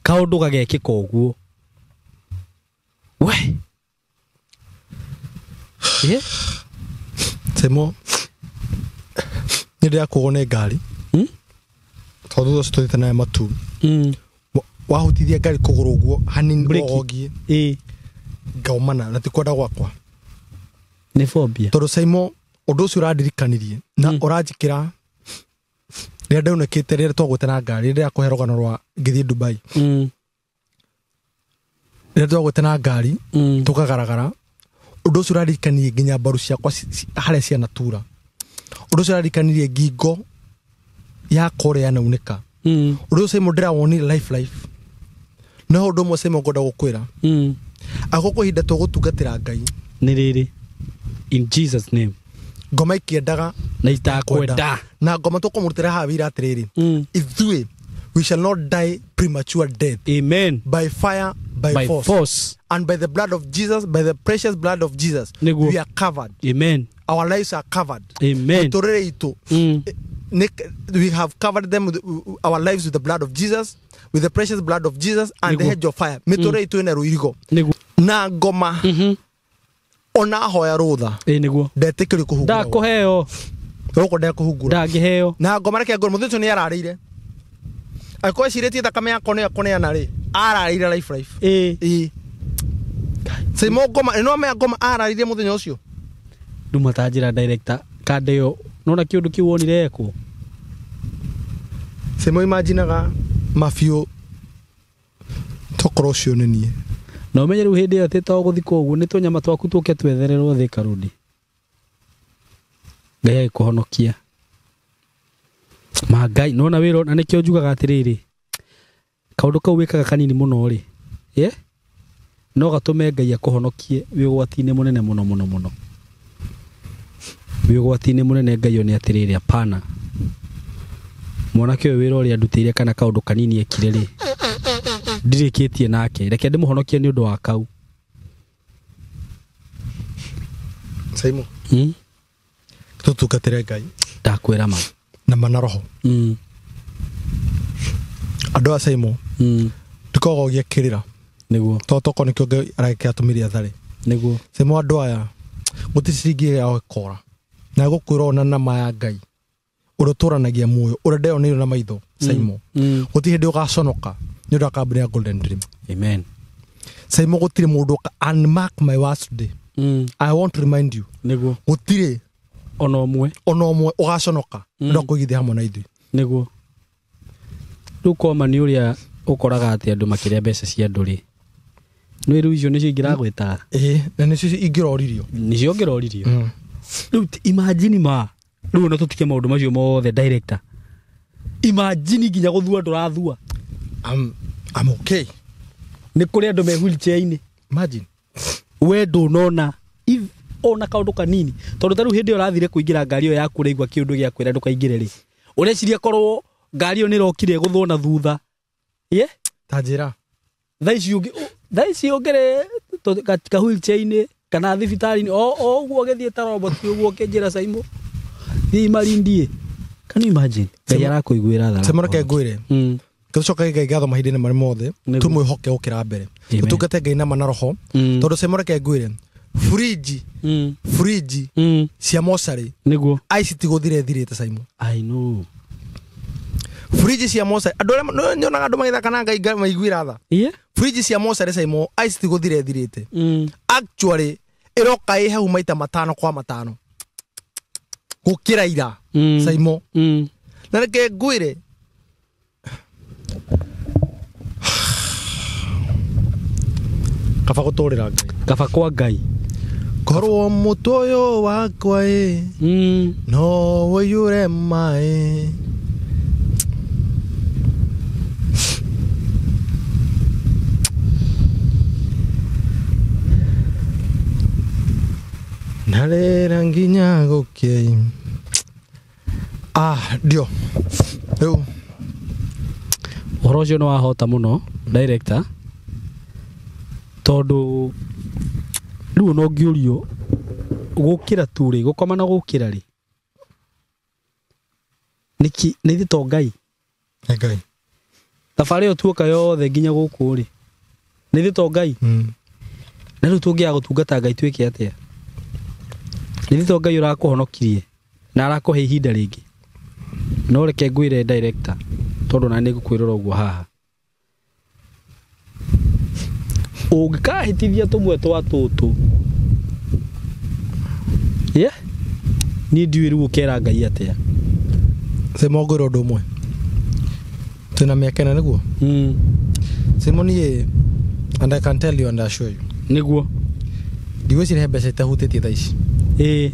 kaũndũ gagekĩka ũguo we Saimo nĩ ndĩrakũgwo nĩ ngari tondũ thutha ũcio tũthiĩte nayo matu wahutithia ngari kũgũrũ ũguo hanini ũgogie ngaumana na ti kwenda gwakwa. Nĩ phobia. Tondũ Saimo ũndũ ũcio ũrandirikanirie na ũranjĩkĩra rĩrĩa ndaunĩkĩte rĩrĩa twagwĩte na ngari rĩrĩa ndĩrakũhe rũgano rwa ngĩthiĩ Dubai. Rĩrĩa twagwĩte na ngari tũkagaragara ũndũ ũcio ũrandirikanirie nginya mbaru ciakwa harĩa cianatura. Ũndũ ũcio ũrandirikanirie ngingo yakwa ũrĩa yanaunĩka. Ũndũ ũcio Saimo ndĩrawonire life. No ũndũ ũmwe Saimo ngwenda gũkwĩra. Agũkũ ihinda tũgũtungatĩra Ngai. Nĩ rĩrĩ. In Jesus name. Ngoma ikĩendaga na itakwenda. Na ngoma tũkũmũrutĩra haha wĩra atĩrĩrĩ. Ithuĩ we shall not die premature death. Amen. By fire, by force. And by the blood of Jesus, by the precious blood of Jesus, Nĩguo. we are covered. Amen. Our lives are covered. Amen. Mĩtũrĩre itũ. We have covered them with our lives with the blood of Jesus, with the precious blood of Jesus and the Nĩguo. hedge of fire. Mĩtũrĩre itũ ĩna rũirigo. Nĩguo. Na ngoma ona ahoya rũtha. Ĩ nĩguo. Ndetĩkĩrio kũhungura. Ndakũheo. Gũkũ ndekũhungura. Ndangĩheo. Na ngoma reke ngoro mũthĩ ũcio nĩ ararĩire. Angĩkorwo ecirĩtie thakame yakwa nĩyo ekũneana rĩ, ararĩire life. Ĩ. Ĩ. Saimo ngoma, no mea ngoma ararĩire mũthenya ũcio. Nduma ta njĩra director kande ĩyo nona kĩũndũ kĩu wonire ekwo. Saimo imaginaga mabiũ tokorwo ũcio nĩ niĩ. Na ũmenye rĩu hĩndĩ ĩyo atĩ to gũthikwo ũguo nĩ tũnyama twaku tũke twethererwo Thika Road. Ngai agĩkũhonokia. Ma Ngai nona wĩra na nĩkĩo njugaga atĩrĩrĩ, kaũndũ kau wĩkaga kanini mũno rĩ, yeah? No gatũme Ngai akũhonokie wĩ ũgwati-inĩ mũnene mũno mũno mũno. Wĩ ũgwati-inĩ mũnene Ngai one atĩrĩrĩ, hapana. Mwanake ũyũ wĩra ũrĩa andutĩire kana kaũndũ kanini ekire rĩ, ndirĩkĩtie nake, reke ndĩmũhonokie nĩ ũndũ wa kau. Saimo. Tũtungatĩre Ngai. Ndakwĩra ma. Na mana roho. Andũ a Saimo. Ndikogogia kĩrĩra. Nĩguo. To toko nĩkĩo Ngai aragĩkĩra atũmĩre athare. Nĩguo. Saimo andũ aya gũtirĩ ciringi yao ĩkora. Na gũkwĩra ona nama ya Ngai. Ũrĩa ũtũranagia muoyo, ũrĩa ndeyoneire na maitho, Saimo. Gũtirĩ hĩndĩ ũgaconoka nĩ ũndũ wa kambuni ya Golden Dream. Amen. Saimo gũtirĩ mũndũ ũka, and mark my words today. I want to remind you. Nĩguo. Gũtirĩ ona ũmwe. Ona ũmwe ũgaconoka nĩ ũndũ wa kũigithia hamwe na ithuĩ. Nĩguo. Rĩu koma nĩ ũrĩa ũkoraga atĩ andũ makĩrĩa mbeca cia andũ rĩ. Nĩ rĩu icio nĩcio ingĩragwĩtaga. Ĩĩ, na nĩcio ingĩroririo. Nĩcio ngĩroririo. Rĩu imagine ma. Rĩu ona tũtige maũndũ macio mothe director. Imagine nginya gũthua ndũrathua. I'm okay. Nĩ kũrĩ andũ me wheelchair-inĩ. Imagine. We ndũnona ona kaũndũ kanini. Tondũ ta rĩu hĩndĩ ĩyo ũrathire kũingĩra ngari ĩyo yaku ũraigua kĩũndũ gĩa kwĩra ndũkaingĩre rĩ. Ũreciria korwo ngari ĩyo nĩ ĩrokire ĩgũthwo na thutha. Ye? Ta njĩra. Thaa ici ũngĩrĩ ka wheelchair-inĩ kana thibitarĩ-inĩ o ũguo ũgĩthiĩ ta robot ũguo ũkĩnjĩra Saimo. Thiĩ Malindi. Can you imagine? Ngai arakũiguĩra tha. Saimo reke ngwĩre. Tũcoke Ngai ngatho mahinda-inĩ marĩa mothe, tũmwĩhoke gũkĩra mbere. Tũtungate Ngai nama na roho. Tondũ Saimo reke ngwĩre, fridge cia mocarĩ. Nĩguo. Ice ti gũthira ĩthirĩte Saimo. I know. Fridge cia mocarĩ, andũ arĩa nyonaga andũ magĩthaka na Ngai maiguĩra tha. Fridge cia mocarĩ Saimo, ice ti gũthira ĩthirĩte. Actually ĩroka ĩ hau maita 5 kwa 5. Gũkĩra ira. Saimo. Na reke ngwĩre, kaba gũtũrĩra Ngai. Kaba kwa Ngai. Korwo mũtwe ũyũ wakwa ĩ, no ũiyũre maĩ. Ndarĩra nginya gũkĩe. Ndio. Rĩu. Ũhoro ũcio nĩ wahota mũno, director. Tondũ rĩu no ngĩũrio gũkĩra tu rĩ, gũkoma na gũkĩra rĩ, nĩkĩ nĩ ithe to Ngai? Nĩ Ngai. Thabarĩ ĩyo tuoka yothe nginya gũkũ rĩ, nĩ ithe to Ngai? Na rĩu tũngĩaga gũtungata Ngai twĩke atĩa? Nĩ ithe to Ngai ũrakũhonokirie na arakũhe ihinda rĩngĩ. No reke ngwĩre director, tondũ na nĩ ngũkwĩrora ũguo haha. Ũngĩkahĩtithia tũmwe twa tũtũ. Yeah? Niĩ ndiũĩ rĩu ũkera Ngai atĩa. Saimo ngwĩre ũndũ ũmwe. Twĩna mĩaka ĩna nĩguo? Saimo niĩ, and I can tell you and assure you. Nĩguo. Ndigwĩciria he mbeca itahutĩtie thaa ici. Ĩĩ.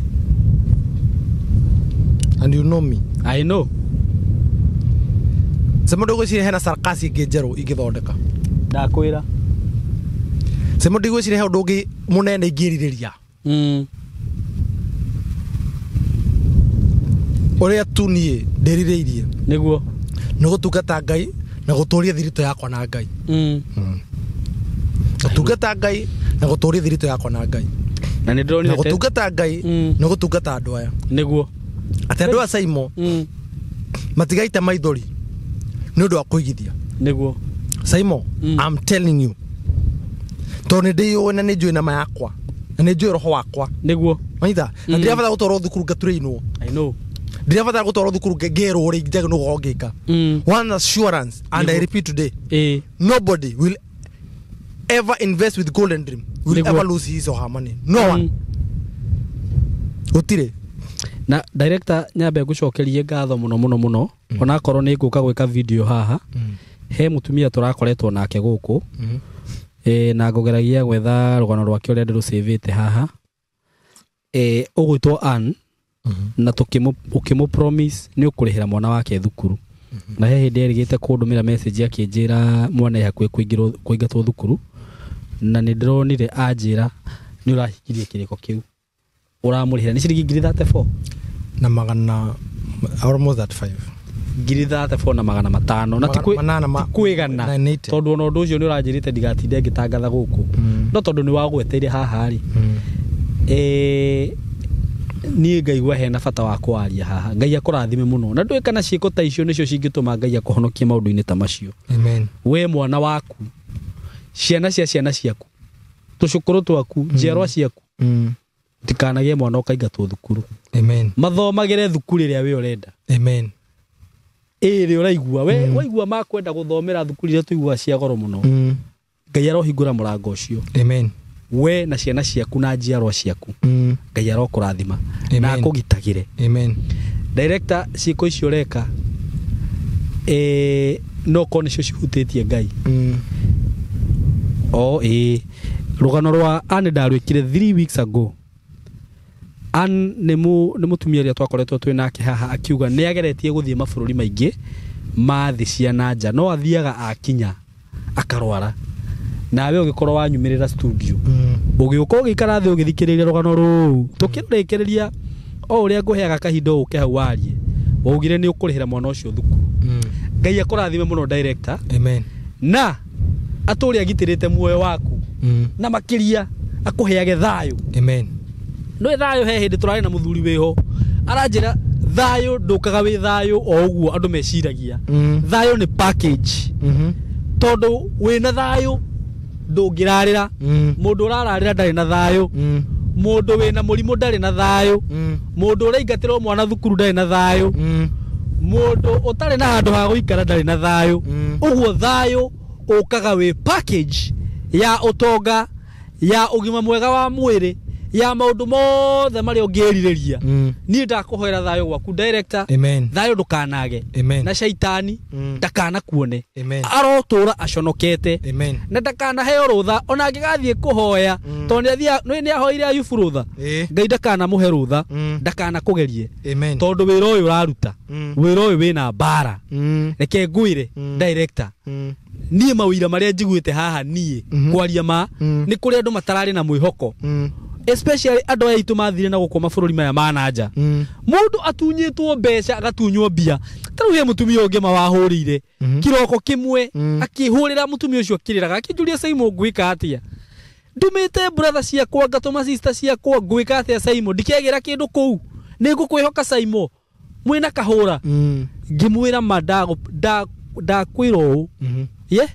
And you know me. I know. Saimo ndigwĩciria hena sarkasi ĩngĩ njerũ ingĩthondeka. Ndakwĩra. Saimo ndigwĩciria he ũndũ ũngĩ mũnene ingĩrirĩria. Ũrĩa tu niĩ ndĩrirĩirie. Nĩguo. Nĩ gũtungata Ngai na gũtũria thiritũ yakwa na Ngai. Gũtungata Ngai na gũtũria thiritũ yakwa na Ngai. Na nĩ ndĩronire Na gũtungata Ngai na gũtungata andũ aya. Nĩguo. Atĩ andũ a Saimo matigaita maithori nĩ ũndũ wa kũigithia. Nĩguo. Saimo, I'm telling you. Tondũ nĩ ndĩyũĩ na nĩ njũĩ nama yakwa. Na nĩ njũĩ roho wakwa. Nĩguo. Wanyita? Na ndirabatara gũtwarwo thukuru ngatũrĩinwo. I know. Ndirabatara gũtwarwo thukuru ngerwo ũrĩa njagĩrĩirwo gũkorwo ngĩka. One assurance, and I repeat today. Nobody will ever invest with Golden Dream will ever lose his or her money. No one. Gũtirĩ. Na director nyambe ngũcokerie ngatho mũno mũno mũno. Onakorwo nĩ ngũka gwĩka video haha. He mũtumia tũrakoretwo nake gũkũ. Na ngũgeragia gwetha rũgano rwake ũrĩa ndĩrũcĩvĩte haha. Ũgwĩtwo Ann na ũkĩmũ promise nĩ ũkũrĩhĩra mwana wake thukuru. Na he hĩndĩ erĩgĩte kũndũmĩra message akĩnjĩra mwana e hakuhĩ kũingatwo thukuru, na nĩ ndĩronire anjĩra nĩ ũrahingirie kĩrĩko kĩu ũramũrĩhĩra nĩ ciringi ngiri 34 na magana almost 35 ngiri 34 na magana matano na ti kwĩgana tondũ ona ũndũ ũcio nĩ ũranjĩrĩte ndigatinde ngĩtangatha gũkũ no tondũ nĩ wagweteire haha rĩ niĩ ngaigua hena bata wa kwaria haha. Ngai akũrathime mũno na ndũĩ kana ciĩko ta icio nĩcio cingĩtũma Ngai akũhonokie maũndũ-inĩ ta macio. Amen. We mwana waku, ciana cia ciana ciaku, tũcũkũrũ twaku, njiarwa ciaku, tikanagĩe mwana ũkaingatwo thukuru. Amen. Mathomagĩre thukuru ĩrĩa we ũrenda. Amen. Ĩrĩ ũraigua we waigua makwenda gũthomera thukuru iria tũiguaga cia goro mũno. Ngai arohingũra mũrango ũcio. Amen. We na ciana ciaku na njiarwa ciaku. Ngai arokũrathima na akũgitagĩre. Amen. Director, ciĩko icio ũreka no korwo nĩcio cihutĩtie Ngai. O rũgano rwa Ann ndarwĩkire 3 weeks ago. Ann nĩ mũtumia ũrĩa twakoretwo twĩ nake haha akiuga nĩ ageretie gũthiĩ mabũrũri maingĩ ma thĩ cia na nja no athiaga akinya akarwara. Nawe ũgĩkorwo wanyumĩrĩra studio ũgĩũka ũgĩikara thĩ ũgĩthikĩrĩria rũgano rũu tũkĩrĩkĩrĩria o ũrĩa ngũheaga kahinda ũke hau warie waugire nĩ ũkũrĩhĩra mwana ũcio thukuru. Ngai akũrathime mũno director. Amen. Na atũre agitĩrĩte muoyo waku na makĩria akũheage thayũ. Amen. Ndũĩ thayũ he hĩndĩ tũrarĩ na mũthuri wĩho aranjĩra thayũ ndũkaga wĩ thayũ o ũguo andũ meciragia. Thayũ nĩ package. Tondũ wĩna thayũ ndũngĩrarĩra. Mũndũ ũrararĩra ndarĩ na thayũ. Mũndũ wĩna mũrimũ ndarĩ na thayũ. Mũndũ ũraingatĩrwo mwana thukuru ndarĩ na thayũ. Mũndũ ũtarĩ na handũ ha gũikara ndarĩ na thayũ. Ũguo thayũ ũkaga wĩ package ya ũtonga, ya ũgima mwega wa mwĩrĩ, ya maũndũ mothe marĩa ũngĩrirĩria. Niĩ ndakũhoera thayũ gwaku director. Amen. Thayũ ndũkanage. Amen. Na shaitani ndakanakuone. Amen. Arotũra aconokete. Amen. Na ndakanaheo rũtha ona angĩgathiĩ kũhoya tondũ nĩ ahoire Ayubu rũtha. Ngai ndakanamũhe rũtha, ndakanakũgerie. Amen. Tondũ wĩra ũyũ ũraruta, wĩra ũyũ wĩna mbara. Reke ngwĩre director, niĩ mawĩra marĩa njiguĩte haha niĩ kwaria ma nĩ kũrĩ andũ matararĩ na mwĩhoko. Especially andũ aya aitũ mathire na gũkũ mabũrũri maya ma na nja. Mũndũ atunyĩtwo mbeca agatunywo mbia. Ta rĩu he mũtumia ũngĩ mawahũrĩire kĩroko kĩmwe akĩhũrĩra mũtumia ũcio akĩrĩraga akĩnjũria Saimo ngwĩka atĩa, ndũmĩte brother ciakwa ngatũma sister ciakwa ngwĩka atĩa Saimo, ndikegĩra kĩndũ kũu, nĩ ngũkwĩhoka Saimo mwĩna kahũra. Ngĩmwĩra ma ndakwĩra ũũ ye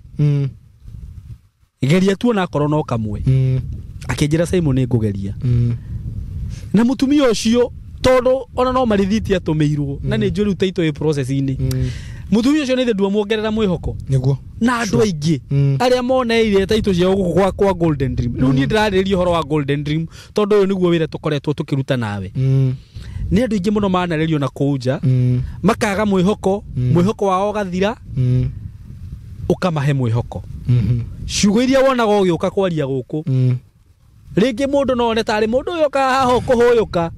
geria tu onakorwo no kamwe. Akĩnjĩra Saimo nĩ ngũgeria. Na mũtumia ũcio tondũ ona no marithiti atũmĩirwo na nĩ njũĩ rĩu taitũ ĩ process-inĩ. Mũtumia ũcio nĩ ndwamuongerera mwĩhoko. Nĩguo. Na andũ aingĩ arĩa moneire taitũ ciao gũkũ kwa Golden Dream. Rĩu niĩ ndĩrarĩrĩria ũhoro wa Golden Dream tondũ ũyũ nĩguo wĩra tũkoretwo tũkĩruta nawe. Nĩ andũ aingĩ mũno manarĩrio na kũu nja makaga mwĩhoko, mwĩhoko wao ũgathira, ũkamahe mwĩhoko. Ciugo iria wonaga ũgĩũka kwaria gũkũ rĩngĩ mũndũ no one tarĩ mũndũ ũyũ ũkaga haha ũkũhũyũka,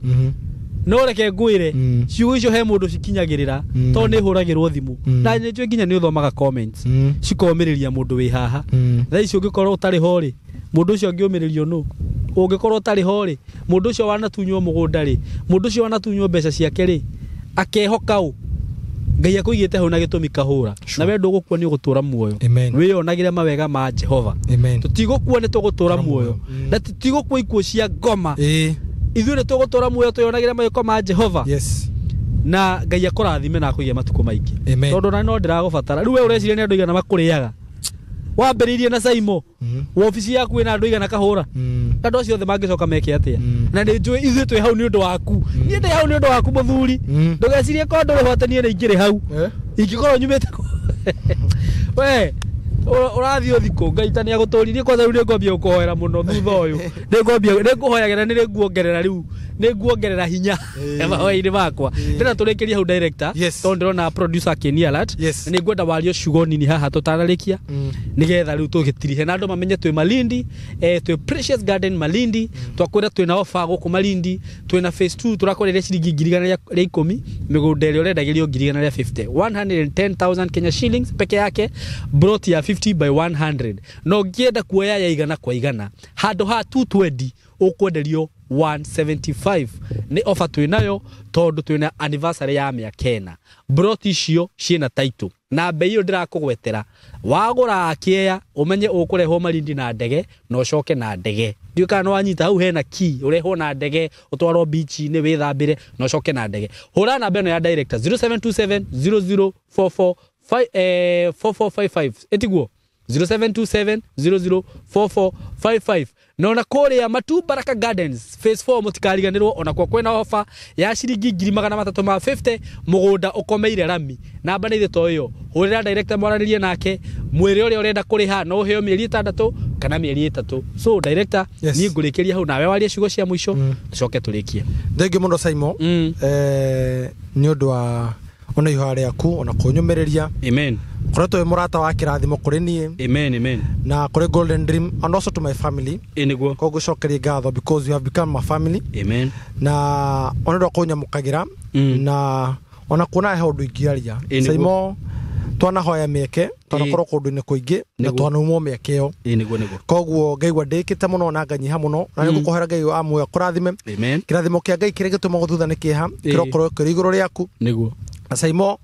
no reke ngwĩre ciugo icio he mũndũ cikinyagĩrĩra tondũ nĩ hũragĩrwo thimũ na nĩ njũĩ nginya nĩ ũthomaga comments cikomĩrĩria mũndũ wĩ haha. Thaa ici ũngĩkorwo ũtarĩ ho rĩ, mũndũ ũcio angĩũmĩrĩrio nũ? Ũngĩkorwo ũtarĩ ho rĩ, mũndũ ũcio wanatunywo mũgũnda rĩ, mũndũ ũcio wanatunywo mbeca ciake rĩ, akehoka ũ? Ngai akũigĩte hau na gĩtũmi kahũra. Na we ndũgũkua nĩ ũgũtũra muoyo. Wĩyonagĩre mawega ma Jehova. Tũtigũkua nĩ tũgũtũra muoyo. Na tũtigũkua ikuũ cia ngoma. Ithuĩ nĩ tũgũtũra muoyo twĩyonagĩre mawĩko ma Jehova. Yes. Na Ngai akũrathime na akũige matukũ maingĩ. Tondũ na no ndĩragũbatara. Rĩu we ũreciria nĩ andũ aigana makũrĩaga. Wambĩrĩirie na Saimo. Wobici yaku ĩna andũ aigana kahũra. Andũ acio othe mangĩcoka meke atĩa? Na nĩ njũĩ ithuĩ twĩ hau nĩ ũndũ waku. Niĩ ndĩ hau nĩ ũndũ waku mũthuri. Ndũgecirie korwo ndũrĩ ho atĩ niĩ nĩ ingĩrĩ hau. Ingĩkorwo nyumĩte we ũrathiĩ ũthikũ Ngai ta nĩagũtũririe kwanza rĩu nĩngwambia gũkũhoera mũno thutha ũyũ. Nĩngwambia nĩngũhoyagĩra nĩ nguongerera rĩu Nĩ nguongerera hinya mahoya-inĩ makwa. Ndĩrenda tũrĩkĩrie hau director, tondũ ndĩrona producer akĩni alert. Nĩ ngwenda warie ciugo nini haha tũtanarĩkia, nĩgetha rĩu tũgĩtirihe na andũ mamenye twĩ Malindi, twĩ Precious Garden Malindi. Twakwĩra twĩna offer gũkũ Malindi, twĩna phase 2 tũrakwenderia ciringi 110,000, mĩgũnda ĩrĩa ũrendagĩrio 150,000, 110,000 Kenya shillings peke yake, plot ya 50 by 100. No ũngĩenda kuoya ya 100 kwa 100 handũ ha 220 ũkwenderio 175. Nĩ offer twĩnayo tondũ twĩna anniversary ya mĩaka 4. Broti icio ciĩna title na bei ĩyo ndĩrakũgwetera, wagũra kĩea ũmenye ũkũrehwo Malindi na ndege na ũcoke na ndege. Ndiũĩ kana nĩwanyita hau, hena key ũrehwo na ndege ũtwarwo beach-inĩ wĩthambĩre na ũcoke na ndege. Hũra namba ĩno ya director 0727 0044 4455, ĩtiguo 0727 004455. Na ona kũrĩa Matu Baraka Gardens phase 4 mũtikariganĩrwo, ona kwa kwĩna offer ya ciringi 350,000 mũgũnda ũkomeire rami. Namba nĩ ithĩ ĩyo, hũrĩra director mwaranĩrie nake, mwĩre ũrĩa ũrenda kũrĩha, no ũheo mĩeri 6 kana mĩeri 3. So director, niĩ ngũrĩkĩria hau nawe warie ciugo cia mũico tũcoke tũrĩkie. Thengiũ mũno Saimo, nĩ ũndũ wa ona ihoya rĩaku ona kũnyũmĩrĩria. Amen. Koretwo wĩ mũrata wa kĩrathimo kũrĩ niĩ. Amen, amen. Na kũrĩ Golden Dream and also to my family. Nĩguo. Koguo gũcokeria ngatho because you have become my family. Amen. Na ona ũndũ wa kũnyamũkagĩra na ona kuona he ũndũ ingĩaria. Saimo twanahoya mĩeke, twanakorwo kũndũ-inĩ kũingĩ na twanaumwo mĩeke ĩyo. Nĩguo, nĩguo. Koguo ngaigua ndĩkĩte mũno na nganyiha mũno na nĩngũkũhoera Ngai wa muoyo akũrathime. Amen. Kĩrathimo kĩa Ngai kĩrĩa gĩtũmagwo thutha nĩ kĩeha, kĩrokorwo kĩrĩ igũrũ rĩaku. Nĩguo. Na Saimo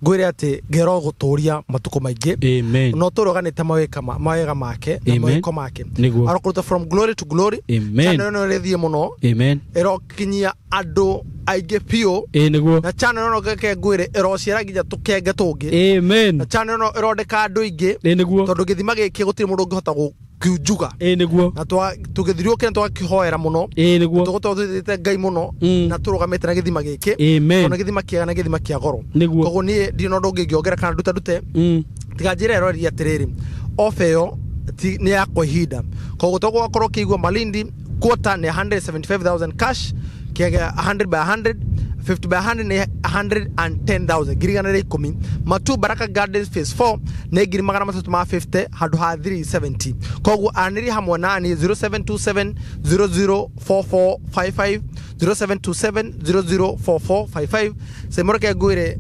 ngwĩre atĩ ngero gũtũria matukũ maingĩ. Amen. No tũrũganĩte mawega make na mawĩko make. Arokũruta from glory to glory. Amen. Channel ĩno ĩrĩthiĩ mũno. Amen. Ĩrokinyia andũ aingĩ biũ. Nĩguo. Na channel ĩno reke ngwĩre ĩrociara nginya tũkenge tũngĩ. Amen. Na channel ĩno ĩrondeka andũ aingĩ. Nĩguo. Tondũ gĩthima gĩkĩ gũtirĩ mũndũ ũngĩhota gũkiunjuga. Nĩguo. Na tũgĩthiũrũrũkĩra tũgakĩhoera mũno. Nĩguo. Tũgũkorwo tũthĩte Ngai mũno na tũrũgamĩte na gĩthima gĩkĩ. Amen. Tondũ gĩthima kĩega na gĩthima kĩa goro. Nĩguo. Koguo niĩ ndirĩ na ũndũ ũngĩ ingĩongerera kana ndute ndute. Tiga njĩra ĩroria atĩrĩrĩ, offer ĩyo nĩ ya kwa ihinda. Koguo tũgũkorwo ũkĩigua Malindi quarter nĩ 175,000 cash, kĩaga 100 by 100, 50 by 100 nĩ 110,000, 110,000. Matu Baraka Gardens phase 4 nĩ 350,000 handũ ha 370. Koguo aranĩria hamwe nani 0727 004455, 0727 004455. Saimo reke ngwĩre,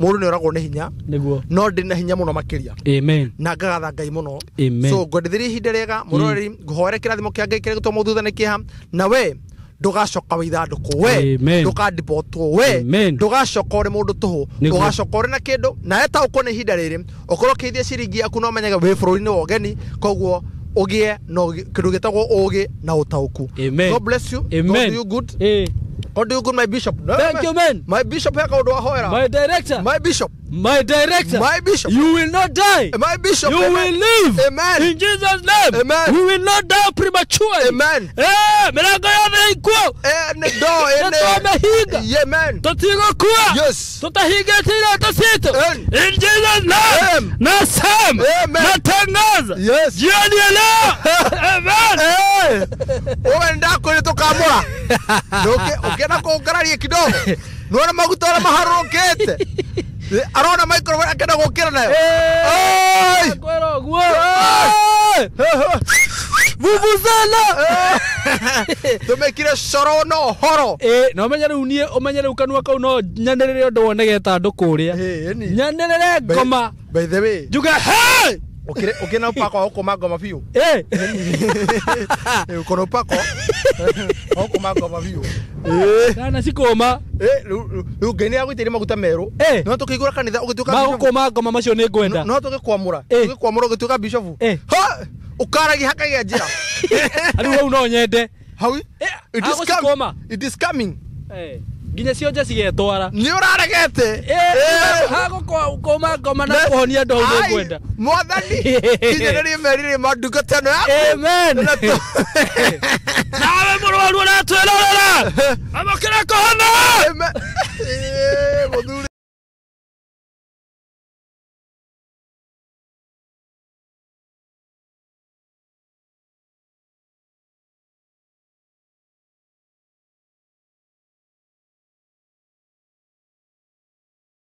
mũndũ nĩ oragwo nĩ hinya. Nĩguo. No ndĩ na hinya mũno makĩria. Amen. Na ngagatha Ngai mũno. Amen. So ngwendithĩrie ihinda rĩega mũroreri, ngũhoere kĩrathimo kĩa Ngai kĩrĩa gĩtũmaga thutha nĩ kĩeha, na we ndũgacoka wĩ ithandũkũ, we ndũkandibotwo, we ndũgacoka ũrĩ mũndũ tũhũ, ũgacoka ũrĩ na kĩndũ. Na etaũkwo nĩ ihinda rĩrĩ, ũkorwo ũkĩithia ciringi yaku no ũmenyage wĩ bũrũri-inĩ wa ũgeni, koguo ũgĩe na kĩndũ gĩtagwo ũgĩ na ũtaũku. God bless you. Amen. God do you good. God do you good, my bishop. Thank you, man. My bishop, heka ũndũ wahoera. My director. My bishop. My director. My bishop. You will not die. My bishop. You Amen. will live. Amen. In Jesus' name. Amen. We will not die prematurely. Amen. Milango yothe ikuo. Nĩtwamehinga. Amen. Tũtigũkua. Yes. Tutahingĩte iroto citũ. In Jesus' name. Nasema. Amen. Natangaza. Yes. Jioni ya leo. Amen. Wewe ndakwĩrĩ tũkamũra. Ũkĩenda kũngararia kidogo. Nĩwona maguta ũrĩa maharũrũkĩte. Arona microphone akenda gũkĩra nayo. Kwĩra ũguo. Vuvuzela. Tũmĩkire coro no horo. Na ũmenye rĩu niĩ, ũmenye rĩu kanua kau no nyanĩrĩre ũndũ wonegeta andũ kũrĩa. Nyanĩrĩre ngoma. By the way, njuge hey! Ũkĩna upako wa gũkũma ngoma biũ. Ũkona upako wa gũkũma ngoma biũ. Kana cikũma. Rĩu Ngai nĩ agũitĩrĩria maguta merũ. No tũkĩigũra kanitha ũgĩtuĩka bishop. Magũkũma ngoma macio nĩ ngwenda. No tũgĩkwamũra. Tũgĩkwamũra ũgĩtuĩka bishop. Ha! Ũkaragia hakagĩa njĩra. Rĩu hau no nyende. Hau? It is coming. It is coming. Nginya cionje cigetwara. Nĩ ũraregete. Hagũkũma ngoma na kũhonia andũ hau nĩ ngwenda. Mwathani, kinyĩrĩrie merire ma ndungata ĩno yaku. Amen. Nawe mũrwaru ũratwĩrorera, amũkĩra kũhona. Amen.